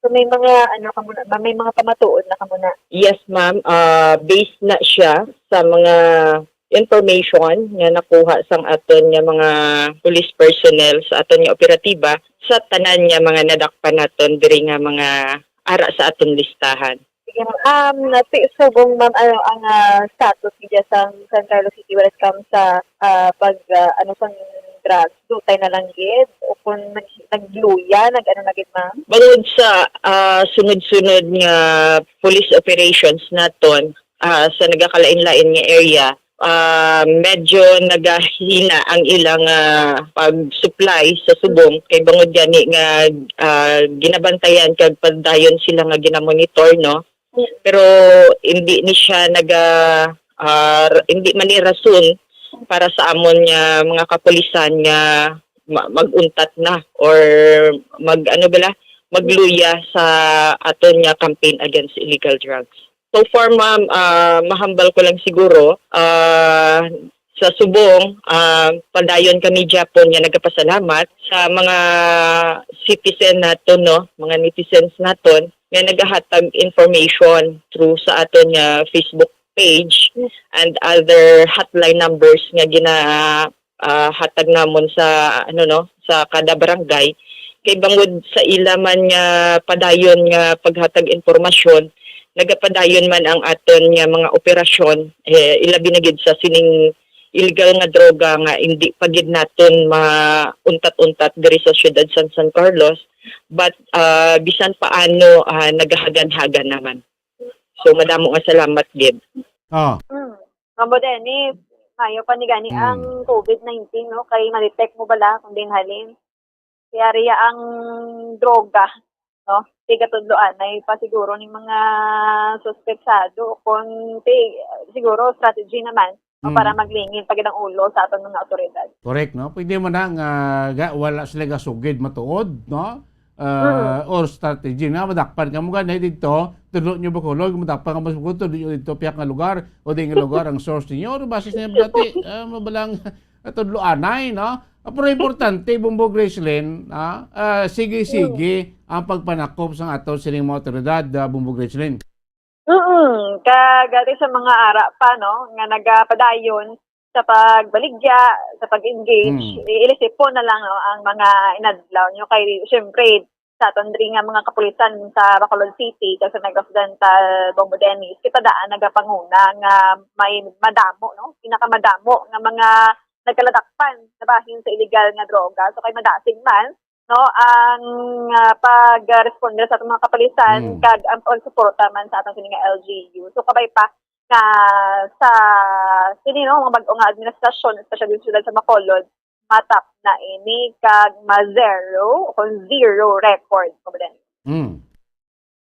So, may mga, ano ka muna, ma-, may mga pamatuod na ka muna? Yes, ma'am. Ah, based na siya sa mga information nga nakuha sang aton nga mga police personnel sa aton nga operatiba sa tanan nga mga nadakpan naton diri nga mga ara sa aton listahan. Sige, ma'am. Um, nati-, subong, ma'am, ano ang, ah, status niya sa San Carlos City when it comes sa, ah, pag, ah, ano, sang drugs? Dutay na lang gid? O kung nag-, nagluya, nag-ano na gid, ma'am? Bangod sa, ah, sunod-sunod nga police operations naton, ah, sa nagakalain-lain nga area, ah, medyo nagahina ang ilang, ah, pag-supply sa subong kay bangod gani nga, ah, ginabantayan kag padayon sila nga ginamonitor, no? Pero hindi ni siya naga-, ah, r-, hindi man ni rason para sa amon nga mga kapulisan nga ma-, mag-untat na or mag-, ano bala, magluya sa aton nga campaign against illegal drugs. So far, ma'am, ah, mahambal ko lang siguro, ah, sa subong, ah, padayon kami gyapon nga nagapasalamat sa mga citizen naton, no, mga netizens naton nga nagahatag information through sa aton nga Facebook page and other hotline numbers nga gina-, ah, hatag namon sa, ano, no, sa kada barangay. Kay bangod sa ila man nga padayon nga paghatag impormasyon, nagapadayon man ang aton nga mga operasyon, eh, ilabi na gid sa sining illegal nga droga nga hindi pa gid naton mauntat-untat diri sa siyudad sa San Carlos. But, ah, bisan paano, ah, nagahagan-hagan naman. So, madamo nga salamat gid. Oh. Mm. Ma'am Bo Dennis, mayo pa ni gani Mm. ang covid nineteen, no? Kay ma-detect mo bala kung diin halin. Kaya riya ang droga, no? Tigatudloanay pa siguro ni mga suspetsado kung ti-, siguro strategy naman, no, Mm. para maglingin pa gid ang ulo sa aton mga awtoridad. Correct, no? Pwede man na nga ga-, wala sila gasugid matuod, no? Ah, Mm. or strategy na madakpan ka mo gani dito, tudlo nyo Bacolod, madakpan ka mo sa Bacolod, tudlo nyo dito, piyak nga lugar, o di nga lugar, ang source ninyo, or basis na yung dati, ah, mabalang, ah, tudlo anay, no? Ah, pero importante, Bumbo Gracelyn, ah, ah, sige-sige ang pagpanakop sa ato sining mga otoridad, ah, Bumbo Gracelyn. Mm, kag ari sa mga ara pa, no, nga nagapadayon sa pagbaligya, sa pag-engage, Mm. i-, ilisipon na lang, no, ang mga inadlaw nyo kay, syempre, sa aton diri nga mga kapulisan sa Bacolod City, kag sa Negros Oriental, Bombo Dennis, kita daan nagapanguna nga may madamo, no? Pinakamadamo nga mga nagkaladakpan na bahin sa illegal nga droga. So, kay madasig man, no, ang, ah, pagresponde sa atong mga kapulisan, Mm. kag ang pagsuporta man sa atong sini nga L G U. So, kabay pa nga sa sini, no, mga bag-o nga administrasyon, especially sa siyudad sa Bacolod, matap na ini kag ma-zero o kung zero record, Bombo Dennis. Mm.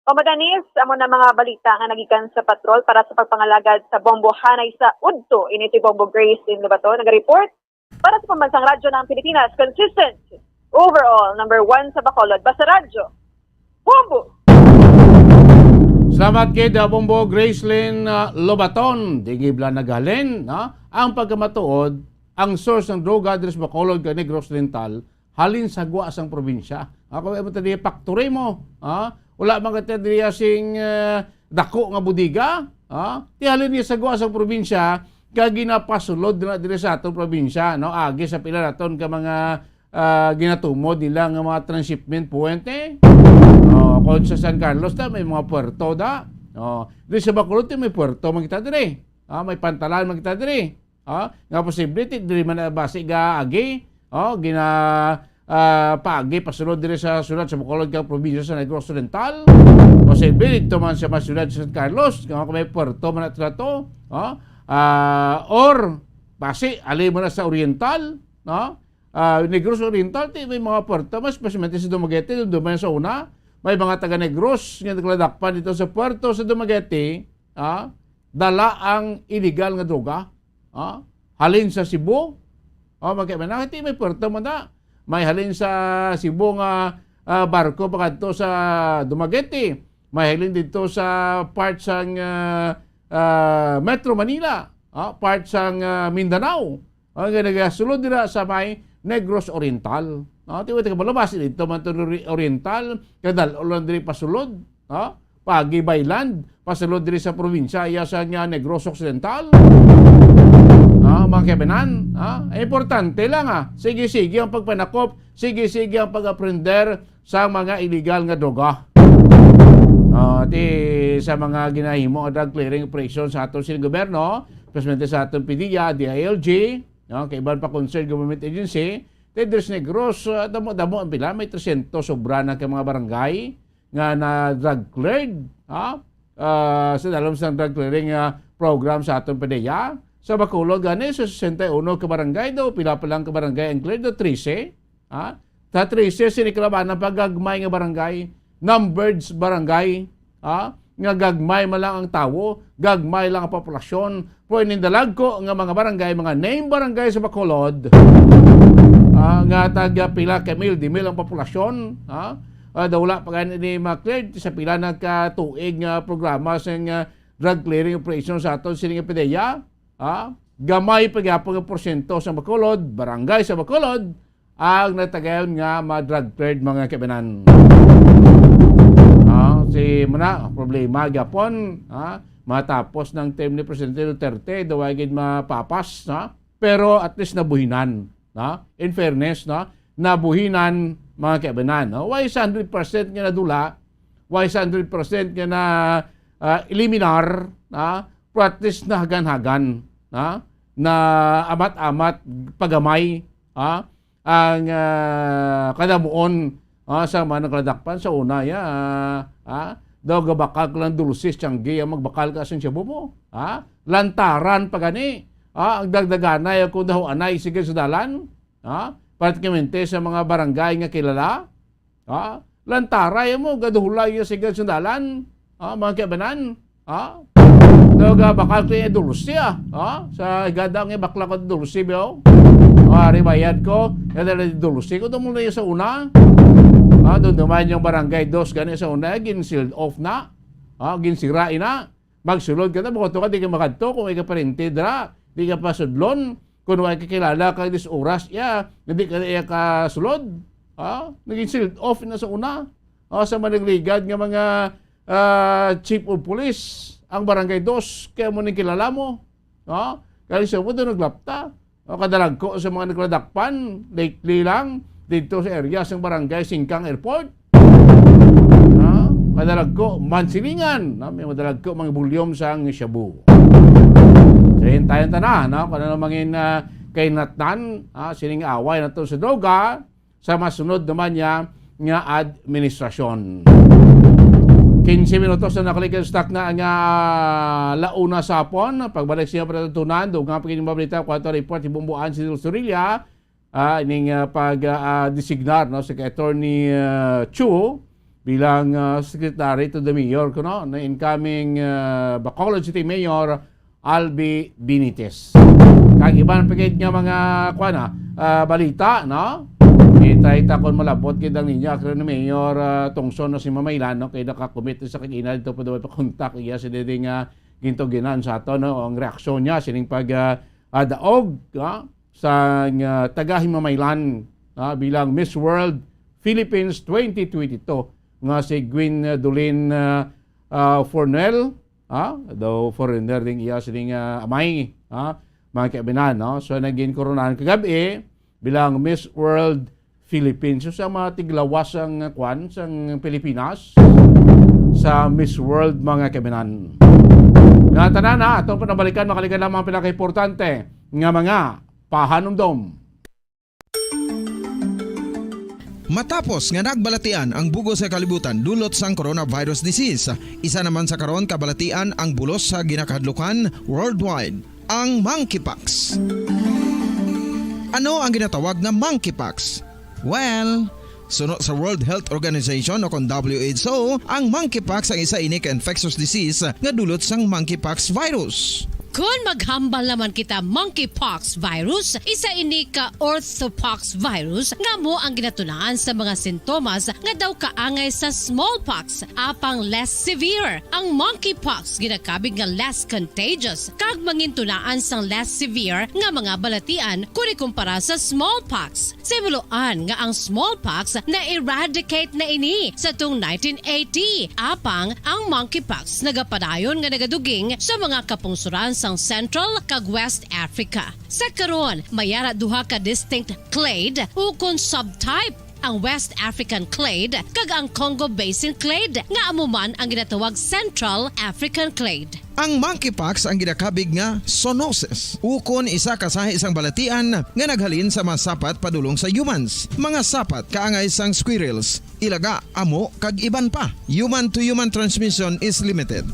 Bombo Dennis, amo na mga balita nga nagikan sa patrol para sa pagpangalagad sa bombo hanay sa udto. Ini si Bombo Grace in Lobato nag-report para sa Pambansang Radyo ng Pilipinas, consistent, overall, number one sa Bacolod, Basta Radyo. Bombo! Salamat kay Bombo Gracelyn, ah, Lobaton. Di gibla naghalin, no? Ang pagkamatuod, ang source ng droga diri sa Bacolod kag Negros Oriental, halin sa gwa sang probinsya. Ako, imo ta diri factory mo, ha? Wala man kita diri sing, eh, dako nga bodega, ha? Ti halin niya sa gwa sang probinsya, kag ginapasulod na diri sa atong probinsya, no? Agi sa pila naton ka mga, ah, ginatumod nila nga mga transshipment point, eh. Oh, kung sa San Carlos ta, may mga puerto da. Oh, diri sa Bacolod, may puerto man kita diri. Ah, may pantalan man kita diri. Ah, nga posible ti diri man na basi gaagi, oh, gina, ah, paagi pasulod diri sa siyudad sa Bacolod kag probinsya sa Negros Oriental. Posible dito man sa mga siyudad sa San Carlos, nga may puerto man na to, oh, ah, or basi ali man na sa Oriental, no? Ah, Negros Oriental, ti may mga puerto, mas especialmente sa Dumaguete, dumduman sa una, may mga taga Negros nga nagladakpan dito sa puerto sa Dumaguete, ah, dala ang illegal nga droga, ah, halin sa Cebu. Oh, magkaiba na, ti may puerto man na. May halin sa Cebu nga, ah, barko pakadto sa Dumaguete. May halin dito sa part sang, ah, ah, Metro Manila, ah, part sang, ah, Mindanao. Ah, nga nagasulod dira sa may Negros Oriental. Ah, ti wala ka malabas dito man to ri-, Oriental, kadal-o lang diri pasulod. Ah, paagi by land, pasulod diri sa probinsya, iya sa nga Negros Occidental. Ah, mga kaibanan, ah, importante lang, ah. Sige-sige ang pagpanakop, sige-sige ang pag-aprender sa mga illegal nga droga. Ah, ti sa mga ginahimo nga drug clearing operation sa aton sining gobyerno, especially sa aton P D E A, D I L G, no, kay iban pa concerned government agency, ti diri sa Negros, ah, damo-damo ang pila, may trescientos sobra na ka mga barangay nga na drug cleared, ha? Ah, sa dalom sa drug clearing, ah, program sa aton P D E A. Sa Bacolod gani, sa sesenta y uno ka barangay daw, pila pa lang ka barangay ang cleared daw, trese, ha? Sa trese, sini kalabanan pa gagmay nga barangay, numbered barangay, ha? Nga gagmay man lang ang tawo, gagmay lang ang populasyon, pero ining dalagko nga mga barangay, mga name barangay sa Bacolod, ah, nga taga pila ka mil, di mil ang populasyon, ha? Ah, daw wala pa gani ni ma-clear sa pila na ka tuig nga programa sa nga drug clearing operation sa aton sining P D E A, ha? Gamay pa gyapon nga porsyento sa Bacolod, barangay sa Bacolod, ang natagayon nga ma-drug cleared, mga kaibanan. Ah, si muna, problema gyapon, ha? Matapos ng term ni Presidente Duterte, daw ay gid mapapas, ha? Pero at least nabuhinan, no? In fairness, no? Nabuhinan, mga kaibanan, no? Why sa hundred percent nga nadula? Why sa hundred percent nga na, ah, eliminar, no? Pero at least nahagan-hagan, no? Na amat-amat pagamay, ha? Ang, ah, kadamuon, ah, sa mga nagladakpan sa una, ya, ah, ah, daw gabakal ka lang dulces, tiyanggi, ang magbakal ka sa shabu mo, ha? Lantaran pa gani, ah, ang dagdaganay ako daw anay sige sa dalan, ha? Pratikamente sa mga barangay nga kilala, ha? Lantaray mo, gaduhulay yung sige sa dalan, ha? Mga kaibanan, ha? Daw gabakal ko yung dulce, ah. Ha? Sa gada nga bakla ko dulce, biyo. Ah, ribayad ko, kada na dulce ko, doon muna yung sa una. Ha? Doon naman yung barangay dos, gani sa una, gin-sealed off na. Ha? Ginsira na. Magsulod ka na, bukod ka, di ka makadto, kung ikaw parente dira, di ka pasudlon, kung wala ka kilala, kag dis oras, ya, hindi ka na iya kasulod. Ha? Naging sealed off na sa una. Ha? Sa managligad nga mga, ah, chief of police, ang barangay dos, kaya mo nang kilala mo. Ha? Kaya sa mo doon naglapta. O, kadalagko sa mga nagladakpan, lately lang, dito sa area sa barangay Singkang Airport. madalagko man silingan, no? May madalagko mga bulyom sang shabu. So, hintayon ta na, no? Kung ano mangin, ah, kainatnan, ah, sining away nato sa droga, sa masunod naman niya nga administrasyon. Quince minutos na nakalikan sa takna nga la una sa hapon. Pagbalik siya para tunan, dugang pagkinimabalita, kwarto report, ibumbuan si Dulce Orilla, ah, ining, ah, pag, ah, ah, designar, no, si Attorney, ah, Chu bilang, ah, Secretary to the Mayor, kuno, na incoming, ah, Bacolod City Mayor Albi Benitez. Kag iban pa gid nga mga, kuwan, ah, ah, balita, no? Kita-kita kon malabot gid ang linya, akron ni Mayor, ah, Tongson, no, si Mamaylan, no? Kay nakakumit sa kag-ina dito pa daw pakontak iya sa didi nga gintuginan sa ato, no? Ang reaksyon niya sining pag, ah, ah, daog, ah, sang, ah, taga Himamaylan, ah, bilang Miss World Philippines twenty twenty-two nga si Gwendolyn, ah, ah, Fornel, ah, daw foreigner ding iya sining, ah, amay, ah, mga kaibinan, no? So, naging koronahan kagabi bilang Miss World Philippines. So, sa mga tiglawas ang, ah, kwan, sang Pilipinas, sa Miss World, mga kaibinan. Nga tanan, ha, atong panabalikan, makalikan lamang ang pinakaimportante nga mga pahanumdom. Matapos nga nagbalatian ang bug-os nga kalibutan dulot sang coronavirus disease, isa naman sa karon kabalatian ang bulos sa ginakahadlukan worldwide, ang monkeypox. Ano ang ginatawag nga monkeypox? Well, suno sa World Health Organization o kon W H O, ang monkeypox ang isa ini ka infectious disease nga dulot sang monkeypox virus. Kon maghambal naman kita monkeypox virus, isa ini ka orthopox virus nga amo ang ginatunaan sa mga sintomas nga daw kaangay sa smallpox, apang less severe. Ang monkeypox ginakabig nga less contagious kag mangintunaan sang less severe nga mga balatian kon ikumpara sa smallpox. Sibuloan nga ang smallpox na-eradicate na ini sa tung nineteen eighty, apang ang monkeypox nagapadayon nga nagaduging sa mga kapungsoran sang Central kag West Africa. Sa karon, may ara duha ka distinct clade ukon subtype, ang West African clade kag ang Congo Basin clade, nga amo man ang ginatawag Central African clade. Ang monkeypox ang ginakabig nga zoonosis, ukon isa ka sahi sang balatian nga naghalin sa mga sapat padulong sa humans, mga sapat kaangay sang squirrels, ilaga, amo, kag iban pa. Human-to-human transmission is limited.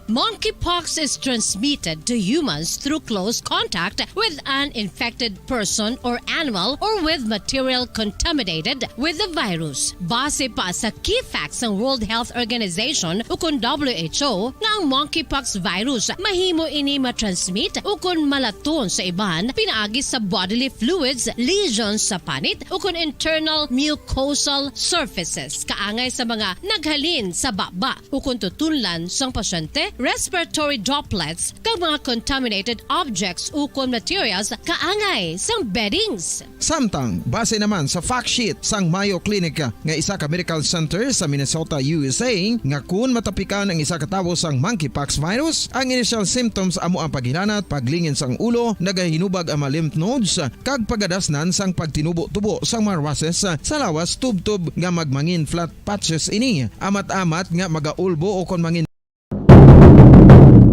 Monkeypox is transmitted to humans through close contact with an infected person or animal or with material contaminated with the virus. Base pa sa key facts sang World Health Organization ukon W H O nga ang monkeypox virus mahimo ini matransmit ukon malaton sa iban pinaagi sa bodily fluids, lesions sa panit ukon internal mucosal surfaces kaangay sa mga naghalin sa baba ukon tutunlan sang pasyente, respiratory droplets, kag mga contaminated objects ukon materials kaangay sang beddings. Samtang, base naman sa fact sheet sang Mayo Clinic nga isa ka medical center sa Minnesota, U S A, nga kun matapikan ang isa ka tawo sang monkeypox virus, ang initial symptoms amo ang paghilanat, paglingin sang ulo, nagahinubag ang mga lymph nodes, kag pagadasnan sang pagtinubo-tubo sang mga rushes sa lawas, tubtob nga magmangin flat patches ini, amat-amat nga magaulbo o kon mangin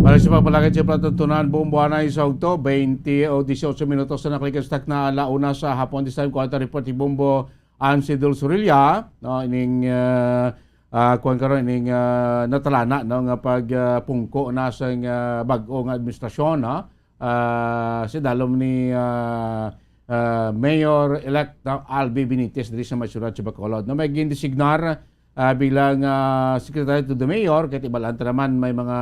Para sa pagpalakad sa patutunan, buong buwan ay sa ugto, twenty o dieciocho minutos na nakalikas takna ala una sa hapon. This time, kuwanta report ni Bombo Ansidol Surilla, no, ining, ah, ah, kuwan karon, ining, ah, natalana, no, nga pag, ah, pungko na sa, ah, bag-o nga administrasyon, no? Ah, si dalom ni, ah, ah, Mayor-elect, ah, Albi Benitez diri sa may syudad sa Bacolod. No, may gindesignar ah, bilang, ah, secretary to the mayor, kay tibalaan ta naman may mga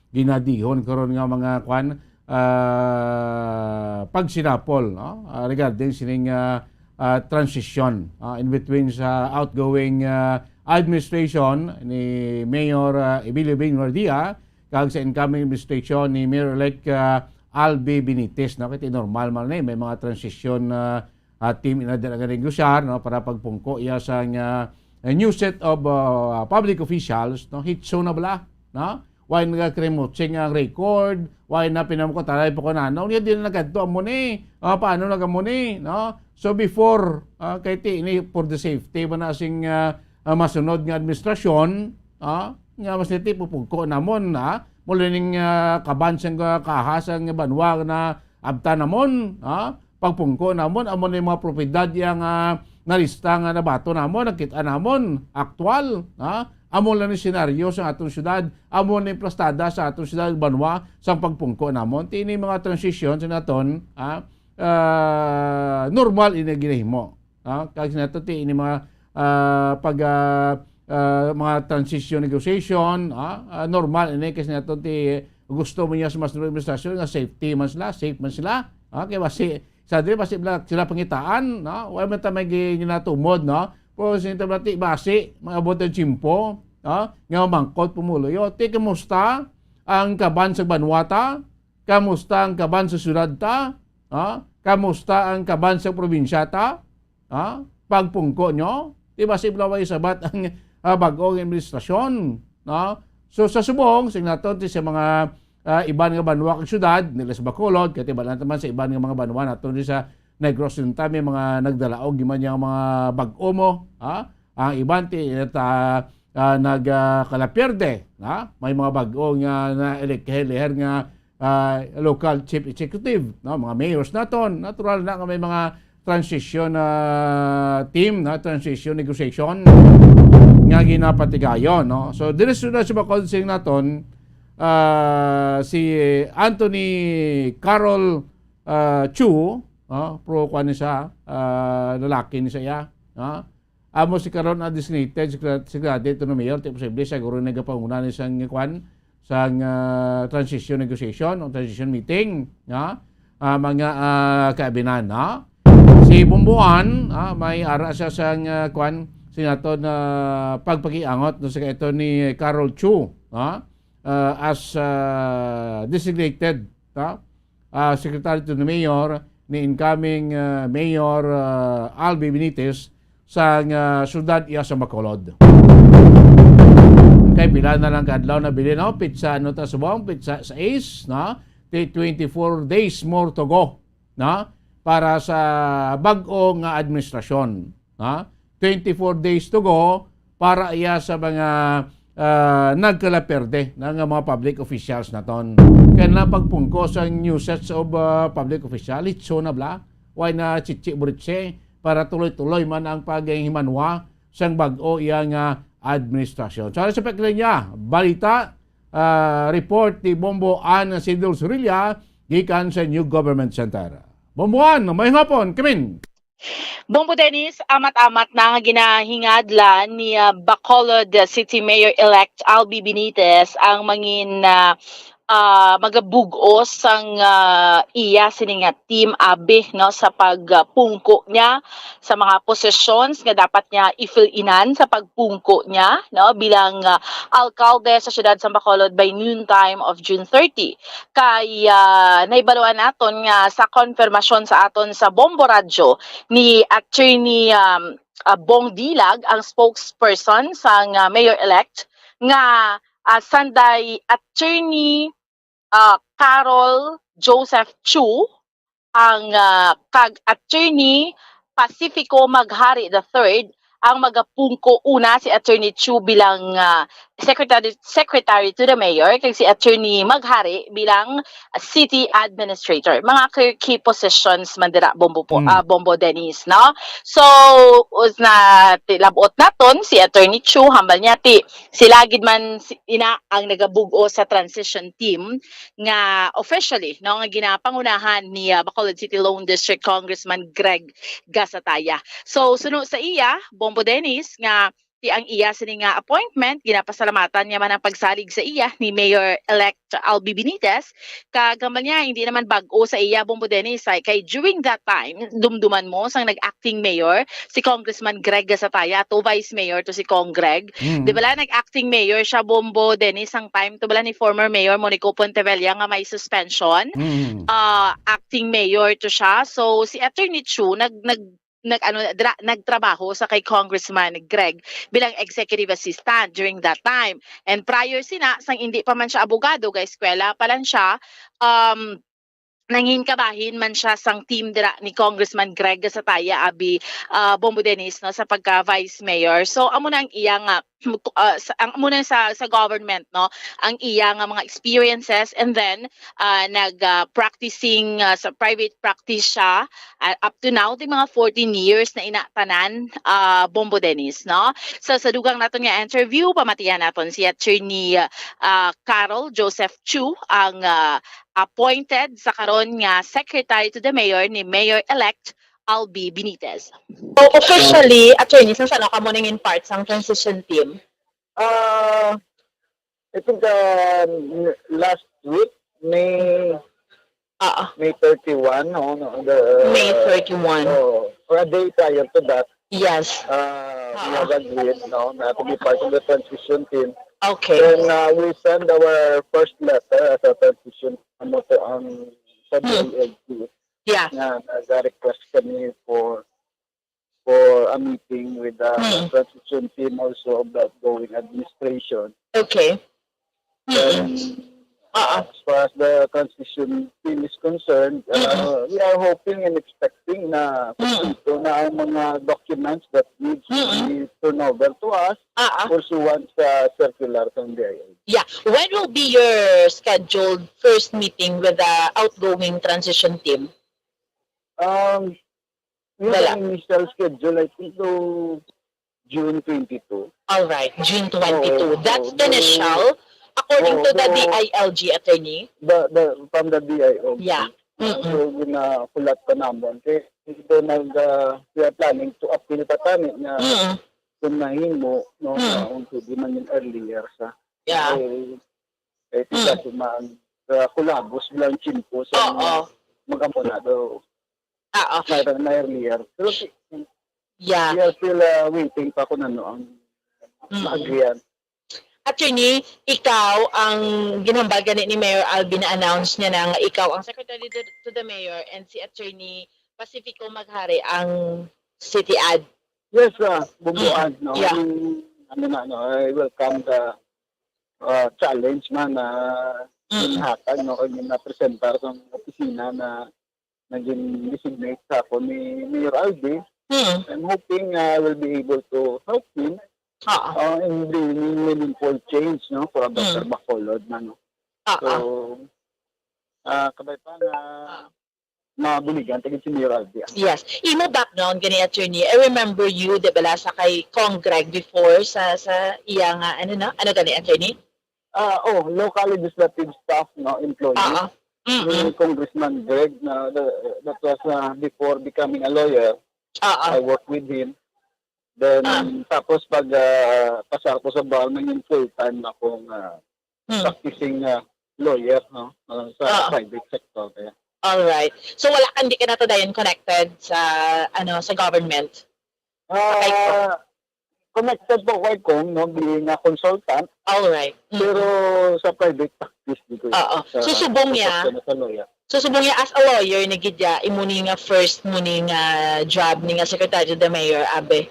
ginadihon karon nga mga, kwan, ah, pagsinapol, no? Ah, regarding sining, ah, ah, transition, ah, in between sa outgoing, ah, administration ni Mayor, ah, Emilio Benguardia kag sa incoming administration ni Mayor-elect, ah, Albi Benitez, no? Kay normal man ni may mga transition, ah, ah, team in order nga negosyar, no, para pagpungko iya sa nga, eh, new set of, ah, public officials, no, hitso na bala, no? Why nagakremotsing ang record? Why na pinamukot? Taray pa ko na, no? Niya din na nagkadto, amo ni. Ah, paano nag-amo ni, no? So before, ah, kay ti, ini for the safety ba na sing, ah, ah, masunod nga administrasyon, ha? Nga mas niti pupugko namon, ha? Muli ning, ah, kaban sang, ah, kaha sang banwa na abtan namon, ha? Pagpungko namon, amo ni mga propiedad yang, ah, nalista nga nabato namon, nakita namon, aktual, ha? Amo lang ni senaryo sa atong syudad, amo ni plastada sa atong syudad, banwa, sang pagpungko namon. Ti ini mga transition sa naton, ha? Ah, normal ini ginahimo. Ah, kag sa nato ti ini mga, ah, pag, ah, ah, mga transition negotiation, ah, ah, normal ini kasi nato ti gusto mo niya sa mas administrasyon nga safety man sila, safe man sila. Ah, kay basi sa diri basi bla-, sila pangitaan, no? Wa man ta may gi-, ginatumod, no? Pero sa nato ti basi maabot ang tiyempo, ah, nga mangkot pumuluyo. Ti kamusta ang kaban sa banwata? Kamusta ang kaban sa syudad ta? Ha? Kamusta ang kaban sa probinsya ta? Ha? Pagpungko nyo? Di ba si Blaway sabat ang, ah, bag-ong administrasyon? No? So sa subong, sing naton ti sa mga, ah, iban nga banwa kag syudad, nila sa Bacolod, kay tibalan naman sa iban nga mga banwa naton di sa Negros Oriental, may mga nagdalaog man yung mga bag-o mo, ha? Ang iban ti ta, ah, nag, ah, kalapierde, ha? May mga bag-o nga na-elect-, eleher nga ah, local chief executive, no, mga mayors naton, natural na nga may mga transition, ah, team, no, transition negotiation nga ginapatigayon, no. So diri sa, sa Bacolod sing naton, ah, si Anthony Carol, ah, Chu, no, pro kuan ni siya, ah, lalaki ni siya, no? Amo si karon ang designated secre-, secretary to the mayor, ti posible siya guro nagapanguna ni sang, kwan, sang, ah, transition negotiation o transition meeting, ha? Ah, mga, ah, kaabinan, ha? Si Bumbuan, ha, may ara siya sang, ah, kwan, sinato na pagpakiangot no, sa ito ni Carol Chu, ha? Ah, as, ah, designated, ha? Ah, secretary to the mayor ni incoming, ah, Mayor, ah, Albi Benitez sang, ah, syudad iya sa Bacolod. Kay pila na lang ka adlaw na bili, no? Pitsa, ano ta subong? Pitsa sais, no? Ti twenty-four days more to go, no? Para sa bag-o nga administrasyon, no? Twenty-four days to go para iya sa mga, ah, nagkalaperde na nga mga public officials naton. Kaya na pagpungko sa new sets of, ah, public official, itso na bla, way na chichi buritse para tuloy-tuloy man ang paghimanwa sang bag-o iya nga administrasyon. So, sa Peklinya, balita, ah, report ni Bombo Ann Sidul Surilla gikan sa New Government Center. Bombo Ann, may hapon, kamin. Bombo Dennis, amat-amat na nga ginahingadlan ni, ah, Bacolod City Mayor-elect Albi Benitez ang mangin, ah, ah, magabug-os sang, ah, iya sini nga team abi, no, sa pagpungko niya sa mga positions nga dapat niya i-fill inan sa pagpungko niya, no, bilang, ah, alkalde sa siyudad sa Bacolod by noon time of June thirty. Kay, ah, naibaluan naton nga sa konfirmasyon sa aton sa Bombo Radyo ni Attorney, um, ah, Bong Dilag, ang spokesperson sang, ah, mayor-elect, nga, ah, sanday Attorney, ah, Carol Joseph Chu, ang, ah, kag Attorney Pacifico Maghari the third, ang magapungko una si Attorney Chu bilang, ah, secretary, secretary to the mayor, kag si Attorney Maghari bilang city administrator. Mga key, key positions man dira, Bombo po, Mm. ah, Bombo Dennis, no? So, us na ti-, labot naton si Attorney Chu, hambal niya ti, sila gid man si, ina ang nagabug-o sa transition team nga officially, no, nga ginapangunahan ni, ah, Bacolod City Lone District Congressman Greg Gasataya. So, suno sa iya, Bombo Dennis, nga ti ang iya sini nga appointment, ginapasalamatan niya man ang pagsalig sa iya ni Mayor-elect Albi Benitez. Kag hambal niya, hindi naman bag-o sa iya, Bombo Dennis, ay, kay during that time, dumduman mo, sang nag-acting mayor, si Congressman Greg Gasataya, to vice mayor to si Cong Greg. Mm. Di ba la, nag-acting mayor siya, Bombo Dennis, ang time to bala ni former Mayor Monico Pontevella nga may suspension. Mm. Ah, acting mayor to siya. So, si Attorney Chu, nag, nag, nag, ano, dra-, nagtrabaho sa kay Congressman Greg bilang executive assistant during that time. And prior sina, sang hindi pa man siya abogado, kay eskwela pa lang siya, um, nangin kabahin man siya sang team dira ni Congressman Greg Gasataya, abi, ah, Bombo Dennis, no, sa pagka vice mayor. So, amo na ang iya nga ah, sa, ang muna sa, sa government, no, ang iya nga mga experiences, and then, ah, nag, ah, practicing, ah, sa private practice siya, ah, up to now, di mga fourteen years na ina tanan, ah, Bombo Dennis, no? So, sa dugang naton nga interview, pamatihan naton si Attorney, ah, Carol Joseph Chu, ang, ah, appointed sa karon nga Secretary to the Mayor ni Mayor-elect Albi Benitez. So, officially, Attorney, sang ano ka mo nangin part sang transition team? Ah, I think, uh, n- last week, May, Oo. May thirty-one, no, no, the, May thirty-one. Oh, or a day prior to that, Yes. uh, we Ah. have agreed, no, na to be part of the transition team. Okay. Then, uh, we send our first letter as a transition, ano to, ang sa Hmm. D I L G Yeah. na nag-request kami for for a meeting with the Hmm. transition team also of the outgoing administration. Okay. Then, Oo. as far as the transition team is concerned, uh, we are hoping and expecting na Mm. ito na ang mga documents that needs to Mm. be turned over to us Ah, ah. pursuant sa circular ng D I L. Yeah. When will be your scheduled first meeting with the outgoing transition team? Um, yung Wala. initial schedule, I think, to June twenty-two. All right, June twenty-two. Oo, That's oo, the initial, according oo, to the oo. D I L G, Attorney. The, the, from the D I O. Yeah. Mm-mm. So, ginakulat pa namon. Kay ito nag, uh, we are planning to appeal pa tani nga Mm. kung nahimo, no, Mm. na kung pwede man yung earlier sa Yeah. eh, eh, Mm. kasi man, uh, kulabos lang chimpo sa Oo. mga muna daw Oo. na, na earlier. Pero si- Yeah. we are still uh, waiting pa kung ano ang Mm. maagrian. Attorney, ikaw ang ginhambal gani ni Mayor Alvin na announce niya na nga ikaw ang secretary to, to the mayor and si Attorney Pacifico Maghari ang city ad. Yes, uh, bumbuan, no? Yeah. Yung, ano na, no, I welcome the uh, challenge man na Mm. ginhatag, no, kag na-presentar sa opisina na naging designate sa ako ni Mayor Albi. Hmm. I'm hoping uh, I will be able to help him Oo. uh, in bringing meaningful change, no, for a better Mm. Bacolod na, no. Oo. So, uh, kabay pa nga mabuligan tagid si Mayor Albi. Yes. Imo background gani, Attorney. I remember you, di ba, sa kay Cong Greg before sa sa iya nga, ano na? Ano gani, Attorney? Ah, oh, local legislative staff, no, employee. Oo. Ni Mm-mm. Congressman Greg, na the, that was uh, before becoming a lawyer. Oo. I worked with him. Then, Ah. tapos pag uh, pasar ko sa bar, naging full-time na akong uh, Hmm. practicing uh, lawyer, no, uh, sa Ah. private sector. Kaya. All right. So wala ka, hindi ka na to dayon connected sa, ano, sa government? Ah, connected po kay Cong, no, being a consultant, All right. Mm. pero sa private practice dito. Oo. So, subong niya, Sa lawyer. so subong niya as a lawyer ni gid ya, imo ni nga first mo ni nga job ni nga secretary to the mayor, abi.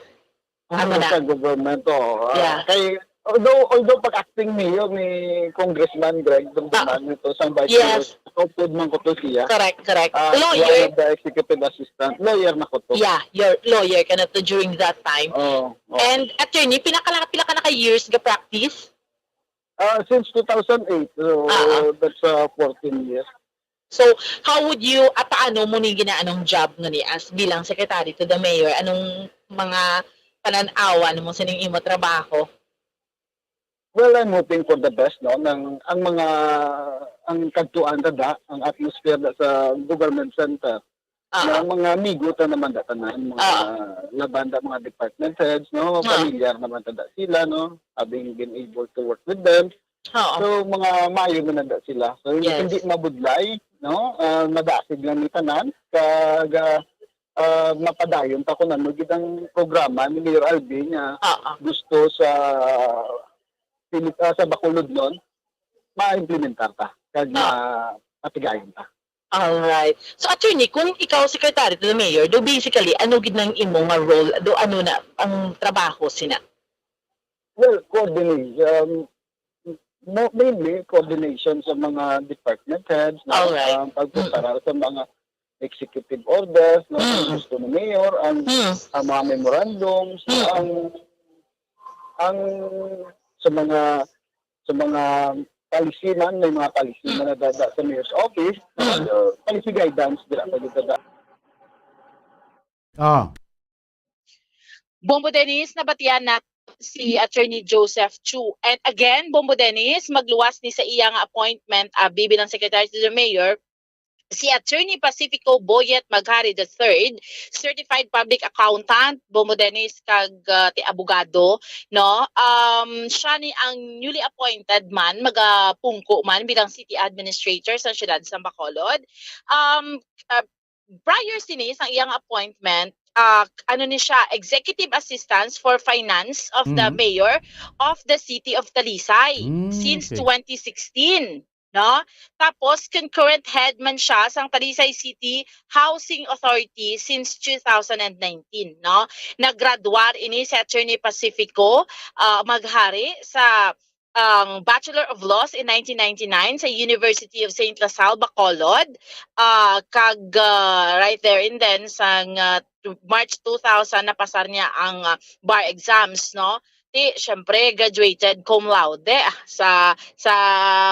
Ano Ano na? Sa government, oo. Ah, Yeah. Kay, although, although pag acting mayor ni Congressman Greg Dumduman, ito sang vice Yes. mayor, upod man ko to siya. Correct, correct. Ah, one Lawyer. of the executive assistant. Lawyer na ko to. Yeah, your lawyer ka na to during that time. Oh, oh. And attorney, pila ka, pila ka na ka years ga practice? Ah, since two thousand eight, so Ah, ah. That's uh, fourteen years. So, how would you, at paano mo ni ginaanong job nga ni as bilang secretary to the mayor? Anong mga panan-awan mo sining imo trabaho? Well, I'm hoping for the best, no, ng ang mga ang kadtuan ta da, ang atmosphere da sa government center. Ah, Na ang mga amigo ta naman da tanan, mga Ah. laban da mga department heads, no, Ah. Familiar naman ta da sila, no, having been able to work with them. oo. So, mga maayo man da sila. So, hindi, Yes. Hindi mabudlay, no, ah, madasig lang ni tanan, kag ah, ah, mapadayon pa kung ano gid ang programa ni Mayor Alvin nga Oo. gusto sa Pilip-, ah, sa Bacolodnon, ma-implementar ta kag Ah. ma-, matigayon ta. All right. So, attorney, kung ikaw secretary to the mayor, do basically, ano gid nang imo nga role? Do ano na ang trabaho sina? Well, coordination, um, mo- mainly coordination sa mga department heads, no? Alright. Ang pagpreparar sa mga executive orders, no? Ang Mm. gusto ni Mayor, ang, Hmm. ang mga memorandums, Mm. ang Ang sa mga, sa mga policy man, may mga policy Mm. na nadada sa mayor's office, Mm. uh, policy guidance, dira pa gid dada. Ah. Bombo Dennis, nabatian na si Attorney Joseph Chu. And again, Bombo Dennis, magluwas ni sa iya nga appointment, abi, bilang secretary to the mayor, si Attorney Pacifico Boyet Maghari the third, certified public accountant, Bombo Dennis, kag, uh, ti abogado, no? Um, siya ni ang newly appointed man, magapungko man bilang city administrator sa siyudad sa Bacolod. Um, uh, prior sini, sang iyang appointment, ah, ano ni siya, executive assistant for finance of the Mhm. mayor of the city of Talisay Mm, since okay. twenty sixteen, no? Tapos, concurrent head man siya sang Talisay City Housing Authority since two thousand and nineteen, no? Naggraduar ini si Attorney Pacifico, ah, Maghari sa ang Bachelor of Laws in nineteen ninety-nine sa University of Saint La Salle, Bacolod. Ah, kag, ah, right there and then, sang, ah, t-, March two thousand, napasar niya ang, ah, bar exams, no? Ti, syempre, graduated cum laude, ah, sa, sa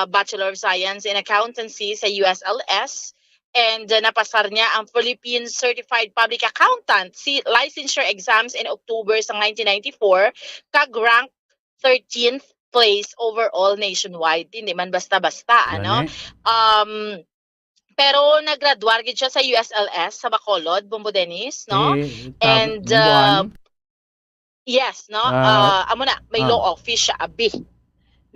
Bachelor of Science in Accountancy sa U S L S. And, ah, napasar niya ang Philippine Certified Public Accountant si licensure exams in October sa nineteen ninety-four, kag rank thirteenth place overall nationwide. Hindi man basta-basta, ano? Gani. Um, pero naggraduar gid siya sa U S L S sa Bacolod, Bombo Dennis, no? Eh, tab-, And, Bomboan? Uh, yes, no? Ah, Ah, amo na, may ah. law office siya, abi.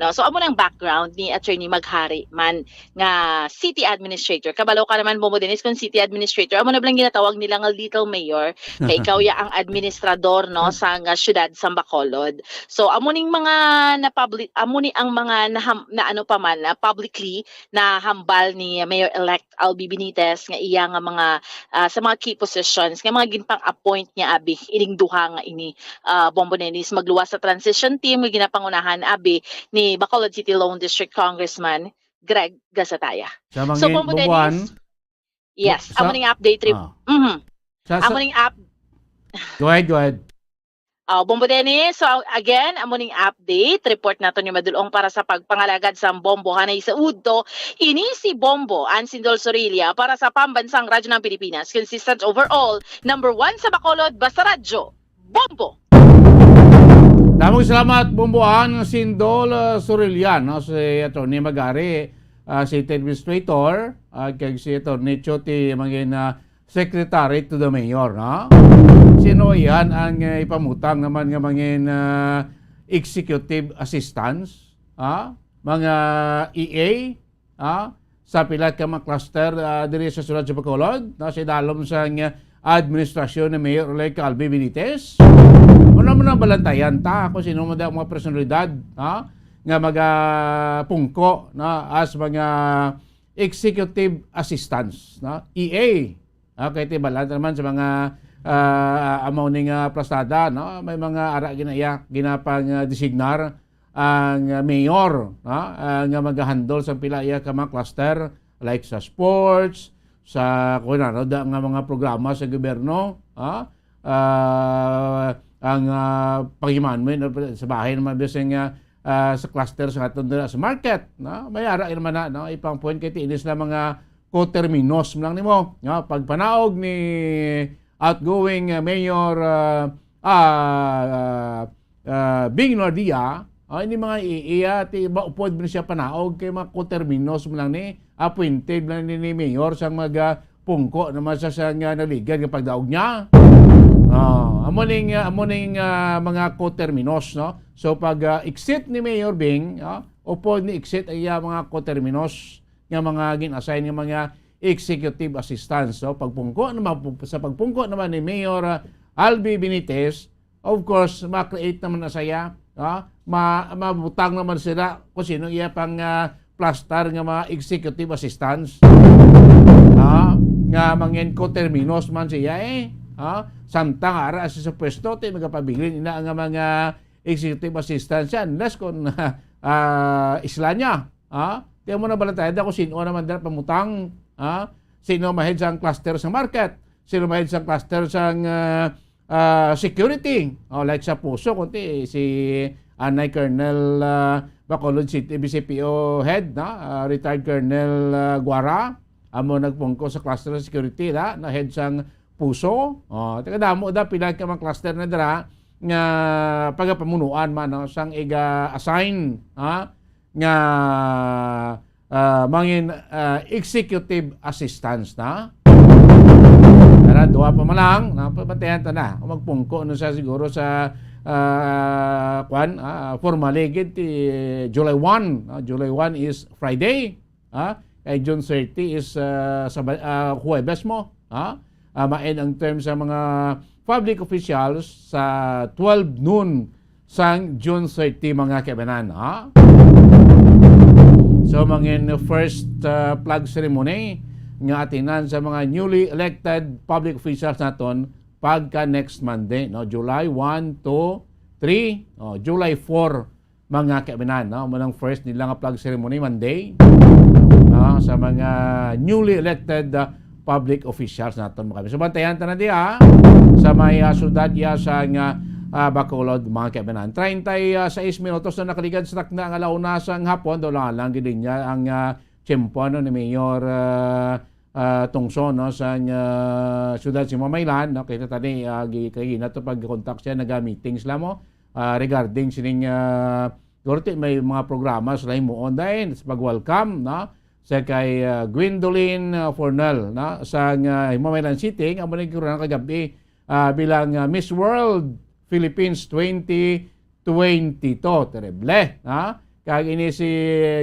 No? So, amo nang background ni Attorney Maghari man nga city administrator. Kabalo ka naman, Bombo Dennis, kung city administrator, amo na bala ang ginatawag nila nga little mayor. Kay ikaw ya ang administrador, no, sa nga siyudad sa Bacolod. So, amo ning mga na public, amo ni ang mga naham-, na ano pa man, na publicly na hambal ni Mayor-elect Albi Benitez nga iya nga mga, ah, sa mga key positions nga mga ginpang-appoint niya, abi, ining duha nga ini, ah, Bombo Dennis, magluwas sa transition team nga ginapangunahan, abi, ni Bacolod City Lone District Congressman Greg Gasataya. Sa So, mga Bombo bubuan, Dennis, yes, sa, amo ning update trip. Ah. Mhm. Sa, Amo sa, ning up- Go ahead, go ahead. Oh, Bombo Dennis, so again, amo ning update report nato ni Madulong para sa pagpangalagad sa Bombo. Hanay sa udto, ini si Bombo, Ansindol Sorilla, para sa Pambansang Radyo ng Pilipinas, consistent overall, number one sa Bacolod, basta radyo, Bombo! Damong salamat, Bomboan, Sindol, uh, Sorilla, no? Si Attorney Maghari, uh, City Administrator, uh, kag si Attorney Chuti, mangin, uh, Secretary to the Mayor, no? Sino iyan ang, uh, ipamutang naman nga mangin, uh, Executive Assistants, ha? Mga E A, ah, sa pila ka mga cluster, ah, diri sa sulod sa Bacolod, no, sa idalom sang, ah, administrasyon ni Mayor-elect Albi Benitez. Wala mo na balantayan ta kung sino man ang mga personalidad, ha, nga magapungko, no, as mga executive assistants, no, E A. Okay, ti balantayan naman sa mga, ah, amo ni nga plastada, no, may mga ara ginaiya, ginapang, ah, designar ang, ah, mayor, no? Ah, nga magahandle sa pila iya ka mga cluster, like sa sports, sa, kung ano, da, nga mga programa sa gobyerno, ha? Ah, ang, ah, paghiman mo yun, sa bahin naman, bisan nga, ah, sa cluster sa aton dira sa market, no? May ara naman na, no? Ipang point kay tiinis na mga coterminos lang nimo, no? Pagpanaog ni outgoing, ah, mayor, ah, ah, ah, ah, Bing Nardia, ah, ini mga i-, iya, ti, ba, upod man siya panaog kay mga coterminos mo lang ni, appointed mo lang ni, ni mayor sang mga pungko naman sa, sa nga naligad nga pagdaog niya. Ah, amo ning, ah, amo ning, ah, mga coterminos, no? So, pag, ah, exit ni Mayor Bing, ah, upod ni exit ang iya mga coterminos nga mga gin-assign nga mga executive assistants. So, pagpungko naman, sa pagpungko naman ni Mayor, ah, Albi Benitez, of course, ma-create naman na saya, ha? Ma-, mabutang naman sila kung sino iya pang, ah, plastar nga mga executive assistants. Ha? Nga mangin coterminos man siya, eh. Ha? Samtang ara siya sa pwesto, ti magapabilin ina nga mga executive assistants siya, unless kung, ah, isla niya. Ha? Ti mo na balantayan kung sino naman dira pamutang, ha? Sino mahead sa cluster sa market? Sino mahead sa cluster sa, ah, ah, security. O, like sa PUSO, kunti, si anay Colonel, ah, Bacolod City B C P O head, no? Ah, retired Colonel, ah, Guara, amo nagpungko sa cluster sa security, da, na head sang PUSO. O, taga damo da, pila ka mga cluster na dira nga pagapamunuan man, no, sang iga-assign, ha, nga, ah, mangin, ah, executive assistants na. Tara, duha pa man lang, no? Pabantayan ta na. Kung magpungko, no, siya siguro sa, ah, kwan, ah, formally, gid, ti July one, no? July one is Friday, ha? Kay June thirty is, ah, Saba-, ah, Huwebes mo, ha? Ah, ma-end ang term sa mga public officials sa twelve noon sang June thirty, mga kaibanan, ha? So, mangin first, ah, flag ceremony nga atinan sa mga newly elected public officials naton pagka next Monday, no? July one, two, three, oh, July four, mga kaibanan, no? Amo nang first nila nga flag ceremony, Monday, no? Sa mga newly elected, ah, public officials naton, mga kaibanan. So, bantayan ta na diya sa may, ah, syudad ya sa nga, ah, Bacolod, mga kaibanan. Treinta y seis minutos na nakaligad sa takna nga alauna sang hapon. Daw lang, lang gid niya ang, ah, tiyempo, no, ni Mayor, ah, ah, Tungson, no, sa, ah, syudad sa Mamaylan, no? Kita tani, ah, gi-, kay na to pag-contact siya, naga-meeting sila mo, ah, regarding sining, ah, siguro ti may mga programa sila himuon dahil sa pag-welcome, no, sa kay, ah, Gwendolyn, ah, Fornel, no, sa, ah, Mamaylan City, nga amo ni kagabi, ah, bilang, ah, Miss World Philippines twenty twenty-two. Terrible, ha? Kag ini si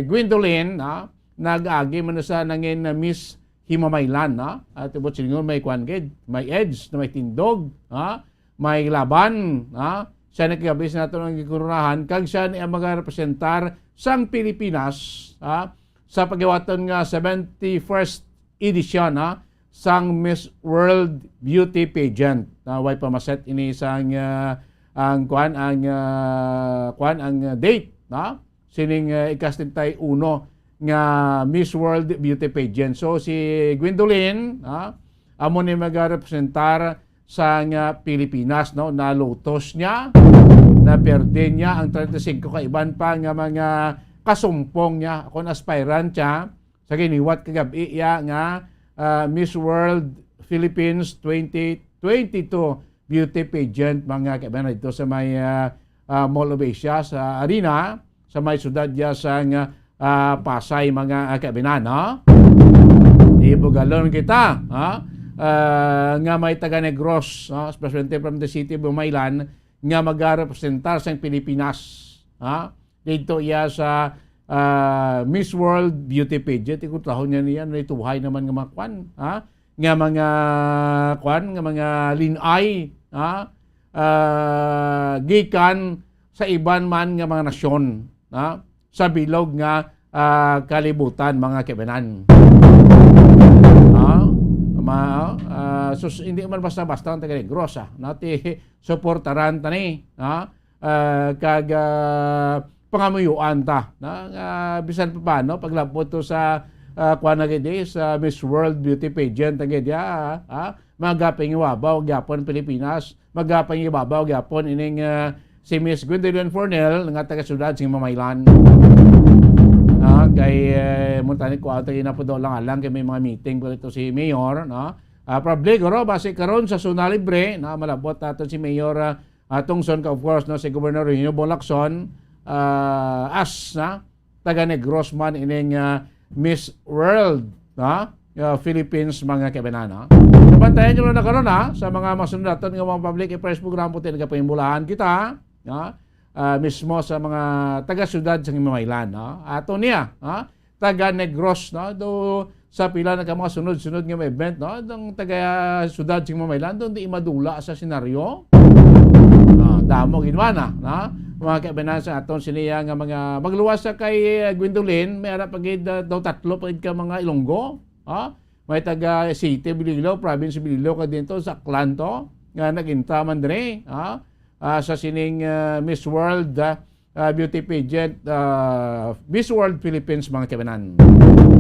Gwendolyn, ha? Nag-agi man na sa nangin na Miss Himamaylan, ha? At tubot silingon may kwan gid, may edge, na may tindog, ha? May laban, ha? Siya ni kagabi sa naton ang gikurunahan, kag siya ni ang magarepresentar sang Pilipinas, ha? Sa paghiwaton nga seventy-first edition, ha, sang Miss World Beauty Pageant. Na way pa maset ini sang, ah, ang kwan, ang, ah, kwan, ang, ah, date, ha? Sining, ah, ika-setenta y uno nga Miss World Beauty Pageant. So, si Gwendolyn, ha, amo ni magarepresentar sa nga Pilipinas, no? Nalutos niya, naperde niya ang treinta y cinco ka iban pa nga mga kasumpong niya. Kung aspirant siya, sa giniwat kagabi iya nga, ah, Miss World Philippines twenty twenty-two Beauty Pageant, mga kaibanan, dito sa may, ah, ah, Mall of Asia, sa arena, sa may siyudad ya sa nga, ah, Pasay, mga, ah, kaibanan, no? Di bugalon kita, ha? Ah, nga may taga Negros, no? Especially from the city of Umaylan, nga magarepresentar sa Pilipinas, ha? Dito iya sa, ah, Miss World Beauty Pageant. Ikutrahon niya niya, nituhay naman nga mga kwan, ha? Nga mga kwan, nga mga linay, ha? Ah, gikan sa iban man nga mga nasyon, ha? Sa bilog nga, ah, kalibutan, mga kaibanan. Ha? Ma-, ah, sus-, hindi man basta-basta ang taga Negros, ah. Nati, suportaran ta ni, ha? Ah, kag, ah, pangamuyuan ta, no? Nga bisan pa paano, paglabot to sa, ah, kuwan na gid, eh, sa Miss World Beauty Pageant, ang gid, ah, ah, magapangibabaw gyapon Pilipinas, magapangibabaw gyapon ining, ah, si Miss Gwendolyn Fornel nga taga siyudad sing Mamaylan. Ah, kay, eh, mo tani ko ato ina po daw lang alang kay may mga meeting pa ito si Mayor, no? Ah, probably, guro, basi karon sa Zona Libre, no? Malabot nato si Mayor, ah, ah, Tungson ka, of course, no, si Governor Eugenio Bong Lacson, ah, as, na, taga Negros man ining, ah, Miss World, ha? Ah, Philippines, mga kaibanan, ha? Nabantayan nyo lang na karon, ha? Sa mga masunod naton nga mga public affairs program, puti nagapahimulahan kita, ha? Ah, mismo sa mga taga-siyudad sa Mamaylan, ha? Ato niya, ha? Taga Negros, no? Do, sa pila na ka mga sunod-sunod nga mga event, no? Itong taga siyudad sa Mamaylan, doon di madula sa senaryo. Ah, damo gid man, ah, no? Mga kaibanan sa aton siniya nga mga magluwas sa kay, eh, Gwendolyn, may ara pa gid, ah, daw tatlo pa gid ka mga Ilonggo, ha? May taga City, Iloilo, Province of Iloilo, ka din to, sa Aklan to, nga nag-intra man diri, ha? Ah, sa sining, ah, Miss World, ah, ah, Beauty Pageant, ah, Miss World Philippines, mga kaibanan.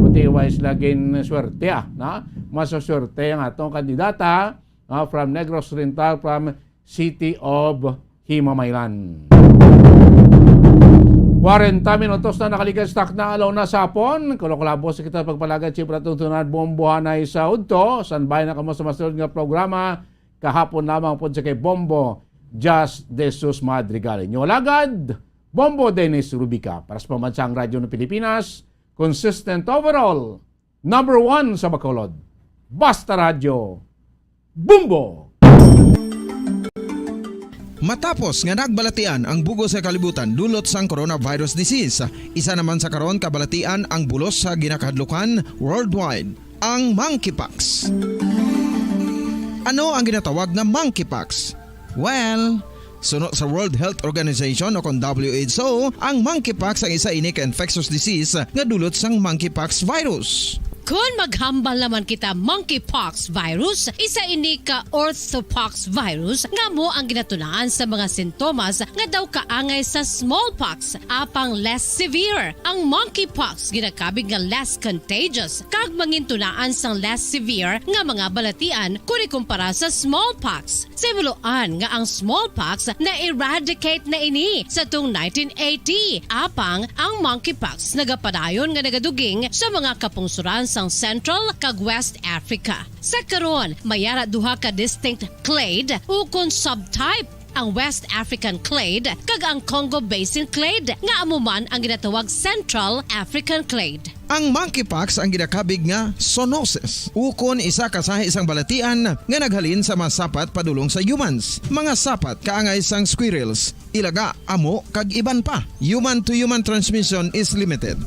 Buti wa sila gin swerte, ah, na? Mas swerte ang atong kandidata, ah, from Negros Oriental, from City of Himamaylan. Kwarenta minutos na nakalikas takna, alaw na sa hapon. Kulokulabos kita pagpalagad, siyempre, atong tunan, bombohanay sa udto. Standby na kamo sa masunod nga programa. Kahapon lamang po sa kay Bombo Jazz de Sus Madrigal. Inyo alagad, Bombo Dennis Rubica. Para sa Pambansang Radyo ng Pilipinas, consistent overall, number one sa Bacolod. Basta Radyo, Bombo! Matapos nga nagbalatian ang bug-os nga kalibutan dulot sang coronavirus disease, isa naman sa karon kabalatian ang bulos sa ginakahadlukan worldwide, ang monkeypox. Ano ang ginatawag nga monkeypox? Well, suno sa World Health Organization o kon W H O, ang monkeypox ang isa ini ka infectious disease nga dulot sang monkeypox virus. Kon maghambal naman kita, monkeypox virus, isa ini ka orthopox virus nga amo ang ginatunaan sa mga sintomas nga daw kaangay sa smallpox, apang less severe. Ang monkeypox ginakabig nga less contagious kag mangintunaan sang less severe nga mga balatian kon ikumpara sa smallpox. Sa himuloan nga ang smallpox na-eradicate na ini sa tung nineteen eighty, apang ang monkeypox nagapadayon nga nagaduging sa mga kapungsoran sang Central kag West Africa. Sa karon, may ara duha ka distinct clade ukon subtype, ang West African clade kag ang Congo Basin clade, nga amo man ang ginatawag Central African clade. Ang monkeypox ang ginakabig nga zoonosis, ukon isa ka sahi sang balatian nga naghalin sa mga sapat padulong sa humans, mga sapat kaangay sang squirrels, ilaga, amo, kag iban pa. Human-to-human transmission is limited.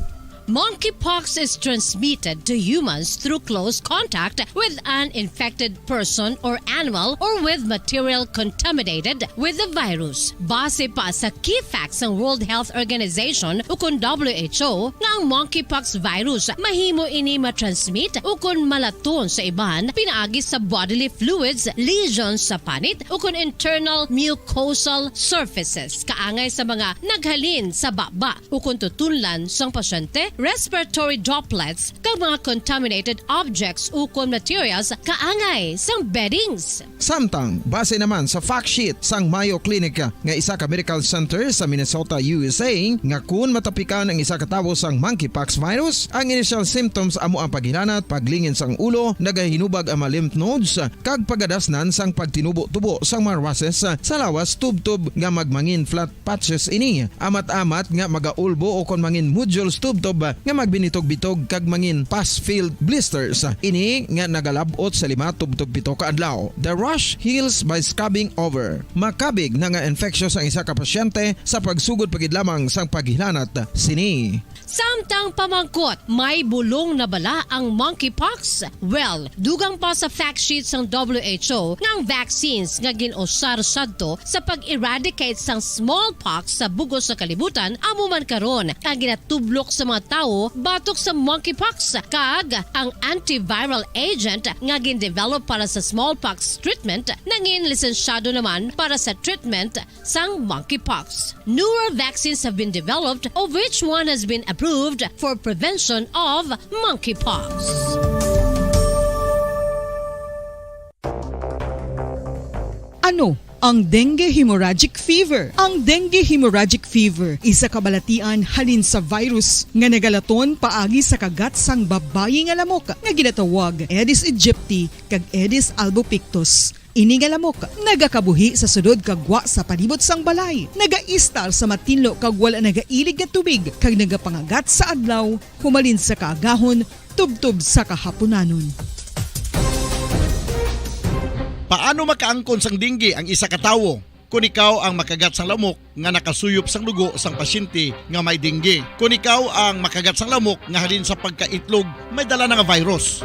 Monkeypox is transmitted to humans through close contact with an infected person or animal or with material contaminated with the virus. Base pa sa key facts sang World Health Organization ukon W H O, nga ang monkeypox virus mahimo ini ma-transmit ukon malaton sa iban pinaagi sa bodily fluids, lesions sa panit, ukon internal mucosal surfaces, kaangay sa mga naghalin sa baba ukon tutunlan sang pasyente, respiratory droplets, kag mga contaminated objects ukon materials kaangay sang beddings. Samtang, base naman sa fact sheet sang Mayo Clinic nga isa ka medical center sa Minnesota, U S A, nga kun matapikan ang isa ka tawo sang monkeypox virus, ang initial symptoms amo ang paghilanat, paglingin sang ulo, nagahinubag ang mga lymph nodes, kag pagadasnan sang pagtinubo-tubo sang mga rashes sa lawas tubtob nga magmangin flat patches ini, amat-amat nga magaulbo ukon mangin nodules tubtob nga magbinitog-bitog kag mangin pus-filled blisters. Ini nga nagalab-ot sa lima tubtob pito ka adlaw. The rash heals by scabbing over. Makabig na nga infectious ang isa ka pasyente sa pagsugod pa gid lamang sang paghilanat sini. Samtang pamangkot, may bulong na bala ang monkeypox? Well, dugang pa sa fact sheet sang W H O nga ang vaccines nga gin-usar sadto sa pag-eradicate sang smallpox sa bug-os nga kalibutan amo man karon ang ginatublok sa mga tawo batok sa monkeypox, kag ang antiviral agent nga gin-develop para sa smallpox treatment nangin lisensyado naman para sa treatment sang monkeypox. Newer vaccines have been developed, of which one has been approved for prevention of monkeypox. Ano ang dengue hemorrhagic fever? Ang dengue hemorrhagic fever isa ka balatian halin sa virus nga nagalaton paagi sa kagat sang babayi nga lamok nga ginatawag Aedes aegypti kag Aedes albopictus. Ini nga lamok nagakabuhi sa sulod kag gwa sa palibot sang balay, nagaistar sa matinlo kag wala nagailig nga tubig, kag nagapangagat sa adlaw humalin sa kaagahon tubtob sa kahapunanon. Paano makaangkon sang dengue ang isa ka tawo? Kon ikaw ang makagat sang lamok nga nakasuyop sang dugo sang pasyente nga may dengue, kon ikaw ang makagat sang lamok nga halin sa pagkaitlog may dala na nga virus.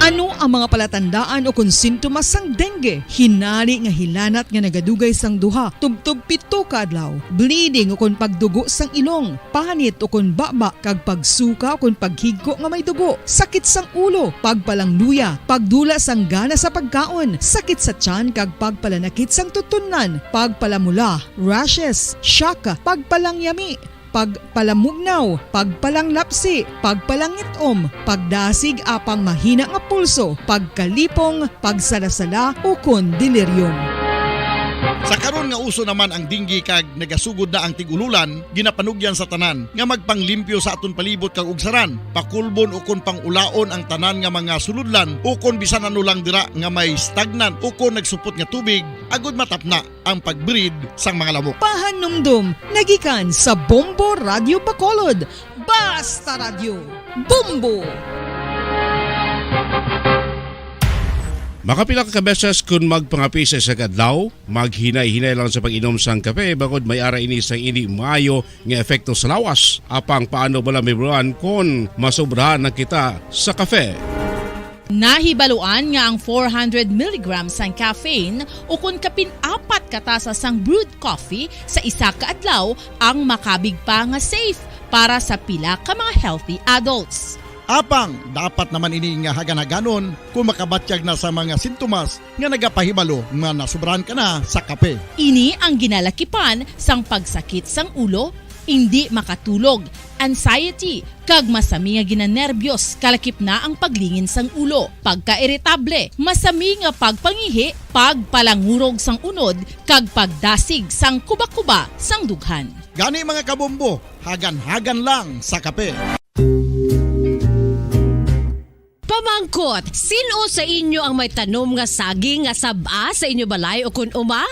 Ano ang mga palatandaan o kon sintomas sang dengue? Hinari nga hilanat nga nagadugay sang duha tubtob pito ka adlaw, bleeding o kon pagdugo sang ilong, panit o kon baba, kag pagsuka o kon paghigko nga may dugo, sakit sang ulo, pagpalangluya, pagdula sang gana sa pagkaon, sakit sa tiyan kag pagpalanakit sang tutunlan, pagpalamula, rashes, shock, pagpalangyami, pagpalamugnaw, pagpalanglapsi, pagpalangit-om, pagdasig apang mahina nga pulso, pagkalipong, pagsalasala, ukon delirium. Sa karon nga uso naman ang dengue kag nagasugod na ang tig-ululan, ginapanugyan sa tanan nga magpanglimpyo sa aton palibot kag ugsaran, pakulbon ukon pang-ulaon ang tanan nga mga sulodlan ukon bisan ano lang dira nga may stagnant ukon nagsupot nga tubig, agud matapna ang pag-breed sang mga lamok. Pahanumdom nga gikan sa Bombo Radyo Bacolod. Basta Radyo, Bombo! Makapila ka beses kon magpangape sa isa ka adlaw, maghinay-hinay lang sa pag-inom sang kape, bangod may ara ini sang indi maayo nga epekto sa lawas. Apang paano bala mahibaluan kon masobrahan na kita sa kape? Nahibaluan nga ang four hundred milligrams sang caffeine ukon kapin apat ka tasa sang brewed coffee sa isa ka adlaw ang makabig pa nga safe para sa pila ka mga healthy adults. Apang dapat naman ini nga hagan-haganon kung makabatyag na sa mga sintomas nga nagapahibalo nga nasobrahan ka na sa kape. Ini ang ginalakipan sang pagsakit sang ulo, indi makatulog, anxiety, kag masami nga ginanerbyos, kalakip na ang paglingin sang ulo, pagkairitable, masami nga pagpangihi, pagpalangurog sang unod, kag pagdasig sang kubakuba sang dughan. Gani, mga kabombo, hagan-hagan lang sa kape. Pamangkot, sin-o sa inyo ang may tanom nga saging nga sab-a sa inyo balay ukon uma?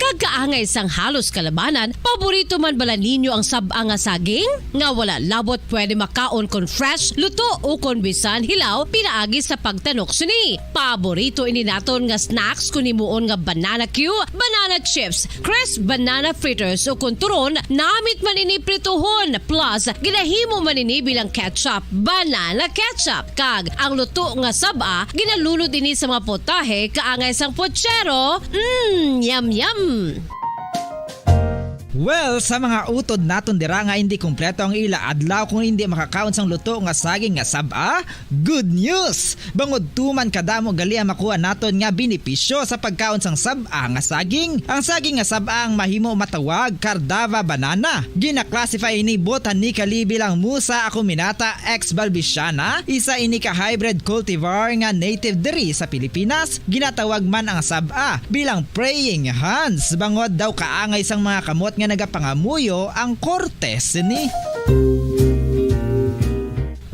Kag kaangay sang halos kalabanan, paborito man bala ninyo ang sab-a nga saging? Nga wala labot pwede makaon kon fresh, luto, ukon bisan hilaw pinaagi sa pagtanok sini. Paborito ini naton nga snacks kon himuon nga banana cue, banana chips, crisp banana fritters, ukon turon, namit man ini prituhon, plus ginahimo man ini bilang ketchup, banana ketchup. Kag ang luto nga sab-a, ginalunod ini sa mga putahe kaangay sang puchero. Mm, yum, yum! Well, sa mga utod naton dira nga indi kompleto ang ila adlaw kung indi makakaon sang luto nga saging nga sab-a, good news! Bangod tuman kadamo gali ang makuha naton nga benepisyo sa pagkaon sang sab-a nga saging. Ang saging nga sab-a ang mahimo matawag Cardava banana. Gina-classify ini botanically bilang Musa acuminata ex balbisiana, isa ini ka hybrid cultivar nga native diri sa Pilipinas. Ginatawag man ang sab-a bilang praying hands, bangod daw kaangay sang mga kamot nga nagapangamuyo ang korte sini.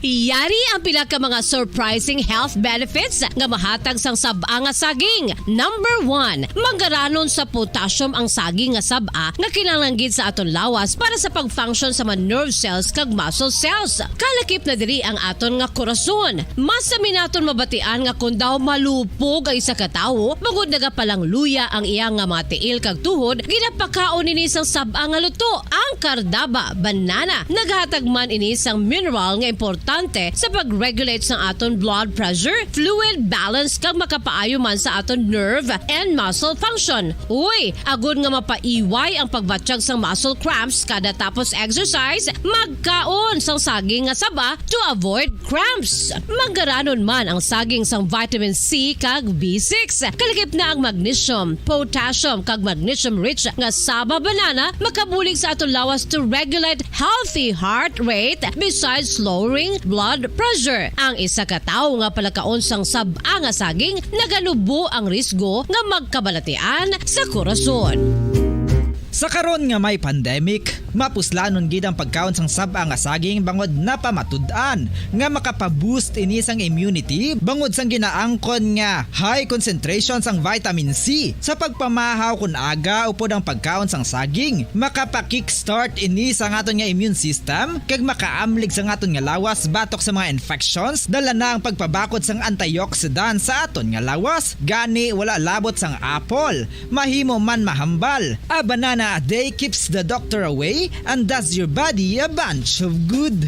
Yari ang pila ka mga surprising health benefits nga mahatag sang sab-a nga saging. Number one, manggaranon sa potassium ang saging nga sab-a nga kinahanglan gid sa aton lawas para sa pag-function sa mga nerve cells kag muscle cells. Kalakip na diri ang aton nga korason. Masami naton mabatian nga kon daw malupog ang isa ka tawo, bangod nagapalangluya ang iya nga mga tiil kag tuhod, ginapakaon ini sang sab-a nga luto, ang Cardava banana. Naghatag man ini sang mineral nga importante sa pag-regulate sang aton blood pressure, fluid balance, kag makapaayo man sa aton nerve and muscle function. Uy, agod nga mapaiway ang pagbatyag sang muscle cramps kada tapos exercise, magkaon sang saging nga saba to avoid cramps. Manggaranon man ang saging sang vitamin C kag B six. Kalakip na ang magnesium, potassium, kag magnesium-rich nga saba banana makabulig sa aton lawas to regulate healthy heart rate, besides lowering blood pressure. Ang isa ka tawo nga palakaon sang sab-a nga saging naganubo ang risgo nga magkabalatian sa korason. Sa karon nga may pandemic, mapuslanon gid ang pagkaon sang sab-a nga saging bangod napamatud-an nga makapa-boost ini sang immunity bangod sang ginaangkon nga high concentration sang vitamin C. Sa pagpamahaw kon aga upod ang pagkaon sang saging, makapa-kickstart ini sa aton nga immune system kag makaamlig sa aton nga lawas batok sa mga infections, dala na ang pagpabakod sang antioxidant sa aton nga lawas. Gani, wala labot sang apple, mahimo man mahambal. A banana a day keeps the doctor away and does your body a bunch of good.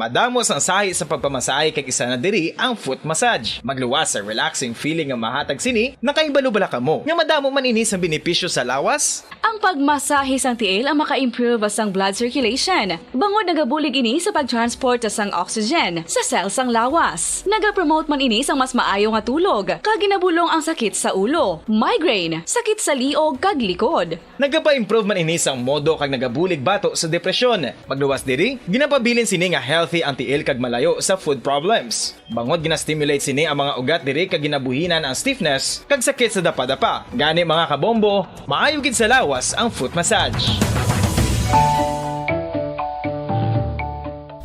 Damo sang sahi sa pagpamasahe kag isa na diri ang foot massage. Magluwas sa relaxing feeling nga mahatag sini, nakahibalo bala kamo nga madamo man ini sang benepisyo sa lawas? Ang pagmasahe sang tiil ang maka-improve sang blood circulation, bangod nagabulig ini sa pag-transport sang oxygen sa cell sang lawas. Nagapromote man ini sang mas maayo nga tulog, kag ginabulong ang sakit sa ulo, migraine, sakit sa liog kag likod. Nagapa-improve man ini sang modo kag nagabulig bato sa depresyon. Magluwas diri, ginapabilin sini nga healthy ang tiil kag malayo sa foot problems. Bangod gina-stimulate sini ang mga ugat diri kag ginabuhinan ang stiffness kag sakit sa dapadapa. Gani, mga kabombo, maayo gid sa lawas ang foot massage.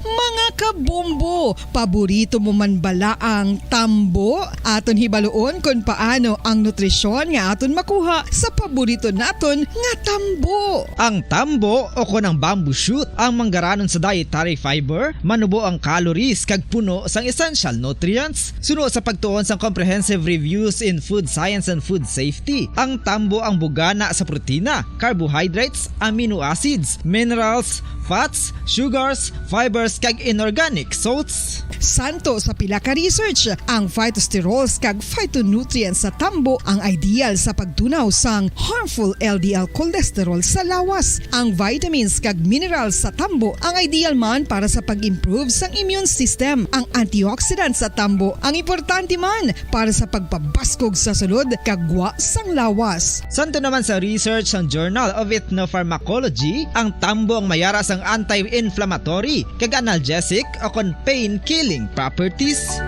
Mga kabombo, paborito mo man bala ang tambo? Aton hibaluon kon paano ang nutrisyon nga aton makuha sa paborito naton nga tambo. Ang tambo o kon ang bamboo shoot ang manggaranon sa dietary fiber, manubo ang calories kag puno sang essential nutrients. Suno sa pagtuon sang Comprehensive Reviews in Food Science and Food Safety, ang tambo ang bugana sa protina, carbohydrates, amino acids, minerals, fats, sugars, fibers, kag inorganic salts. Santo sa pila ka research, ang phytosterols kag phytonutrients sa tambo ang ideal sa pagtunaw sang harmful L D L cholesterol sa lawas. Ang vitamins kag minerals sa tambo ang ideal man para sa pag-improve sang immune system. Ang antioxidants sa tambo ang importante man para sa pagpabaskog sa sulod kag gwa sang lawas. Santo naman sa research sang Journal of Ethnopharmacology, ang tambo ang mayara sang anti-inflammatory kag analgesic o kon pain-killing properties.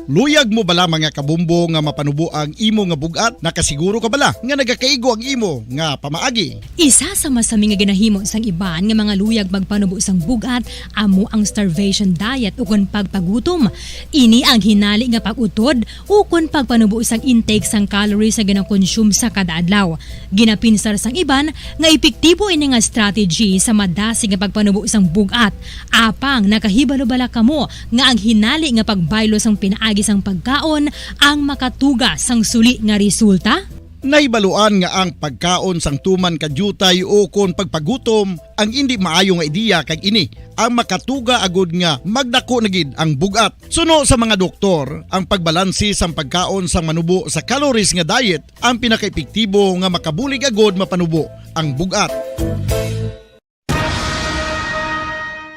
Luyag mo bala, mga kabombo, nga mapanubo ang imo nga bug-at? Nakasiguro ka bala nga nagakaigo ang imo nga pamaagi? Isa sa masami nga ginahimo sang iban nga mga luyag magpanubo sang bug-at amo ang starvation diet ukon pagpagutom. Ini ang hinali nga pag-utod ukon pagpanubo sang intake sang calories nga ginakonsume sa kada adlaw. Ginapinsar sang iban nga epektibo ini nga strategy sa madasig nga pagpanubo sang bug-at. Apang nakahibalo bala kamo nga ang hinali nga pagbaylo sang pinaagi sang pagkaon ang makatuga sang suli nga resulta? Nahibaluan nga ang pagkaon sang tuman ka diutay ukon pagpagutom ang indi maayo nga ideya, kag ini ang makatuga agud nga magdako na gid ang bug-at. Suno sa mga doktor, ang pagbalanse sang pagkaon sang manubo sa calories nga diet ang pinakaepektibo nga makabulig agud mapanubo ang bug-at.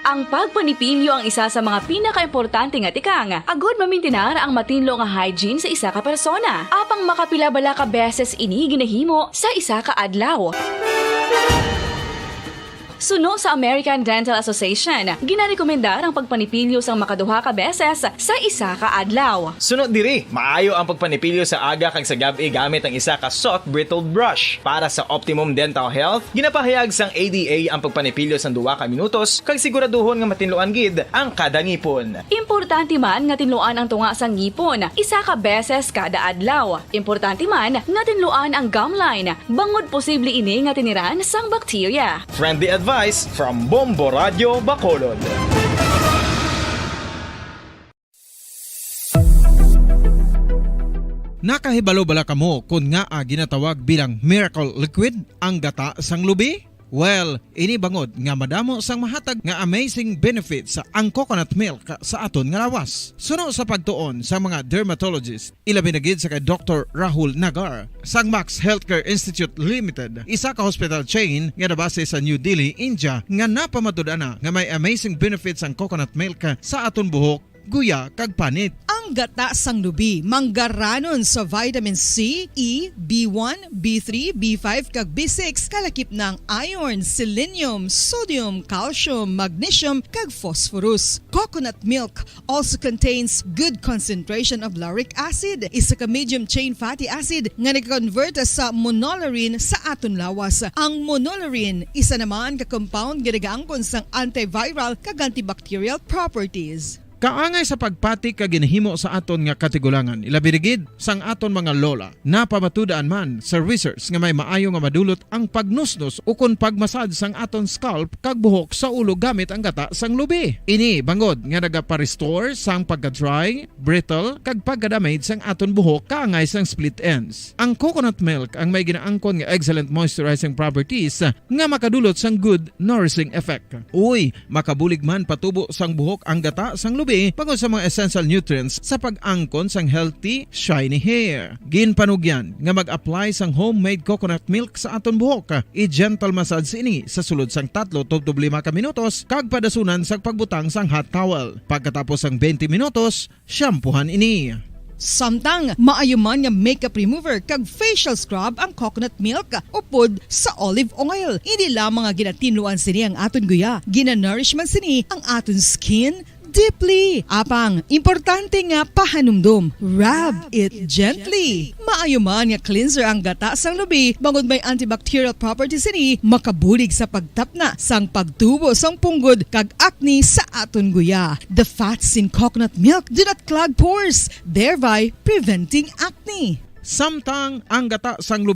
Ang pagpanipilyo ang isa sa mga pinakaimportante nga tikang agud mamintinar ang matinlo nga hygiene sa isa ka persona. Apang makapila bala ka beses ini ginahimo sa isa ka adlaw? Suno sa American Dental Association, ginarekomendar ang pagpanipilyo sang makaduha ka beses sa isa ka adlaw. Suno diri, maayo ang pagpanipilyo sa aga kag sa gab-i gamit ang isa ka soft bristled brush. Para sa optimum dental health, ginapahayag sang A D A ang pagpanipilyo sang duha ka minutos kag siguraduhon nga matinluan gid ang kada ngipon. Importante man nga tinluan ang tunga sang ngipon isa ka beses kada adlaw. Importante man nga tinluan ang gum line, bangod posible ini nga tiniran sang bakterya. Friendly advice from Bombo Radyo Bacolod. Nakahibalo bala kamo kon ngaa ginatawag bilang miracle liquid ang gata sang lubi? Well, ini bangod nga madamo sang mahatag nga amazing benefits ang coconut milk sa aton nga lawas. Suno sa pagtuon sa mga dermatologist, ilabi na gid sa kay Doktor Rahul Nagar sang Max Healthcare Institute Limited, isa ka hospital chain nga nabase sa New Delhi, India, nga napamatud-an na nga may amazing benefits ang coconut milk sa aton buhok, guya, kag panit. Ang gata sang lubi manggaranon sa vitamin C, E, B one, B three, B five, kag B six, kalakip na ang iron, selenium, sodium, calcium, magnesium, kag phosphorus. Coconut milk also contains good concentration of lauric acid, isa ka medium chain fatty acid nga nag-convert sa monolaurin sa aton lawas. Ang monolaurin, isa naman ka compound nga nagaangkon sang antiviral kag antibacterial properties. Kaangay sa pagpati ka ginahimo sa aton nga katigulangan, ilabi rigid sang aton mga lola. Napamatud-an man sa research nga may maayo nga madulot ang pagnusnos ukon pagmasad sang aton scalp kag buhok sa ulo gamit ang gata sang lubi. Ini bangod nga nagapa-restore sang pagka-dry, brittle, kag pagka-damage sang aton buhok kaangay sang split ends. Ang coconut milk ang may ginaangkon nga excellent moisturizing properties nga makadulot sang good nourishing effect. Uy, makabulig man patubo sang buhok ang gata sang lubi bangod sa mga essential nutrients sa pag-angkon sang healthy, shiny hair. Ginpanugyan nga mag-apply sang homemade coconut milk sa aton buhok. I-gentle massage ini sa sulod sang tatlo tubtob lima ka minutos kag padasunan sang pagbutang sang hot towel. Pagkatapos sang twenty minutos, shampoohan ini. Samtang maayo man nga makeup remover kag facial scrub ang coconut milk upod sa olive oil. Hindi lamang nga ginatinluan sini ang aton guya, ginanourish man sini ang aton skin deeply. Apang, importante nga pahanumdom, rub it gently. Maayo man nga cleanser ang gata sang lubi, bangod may antibacterial properties sini, makabulig sa pagtapna sang pagtubo sang punggod kag acne sa aton guya. The fats in coconut milk do not clog pores, thereby preventing acne. Samtang ang gata sang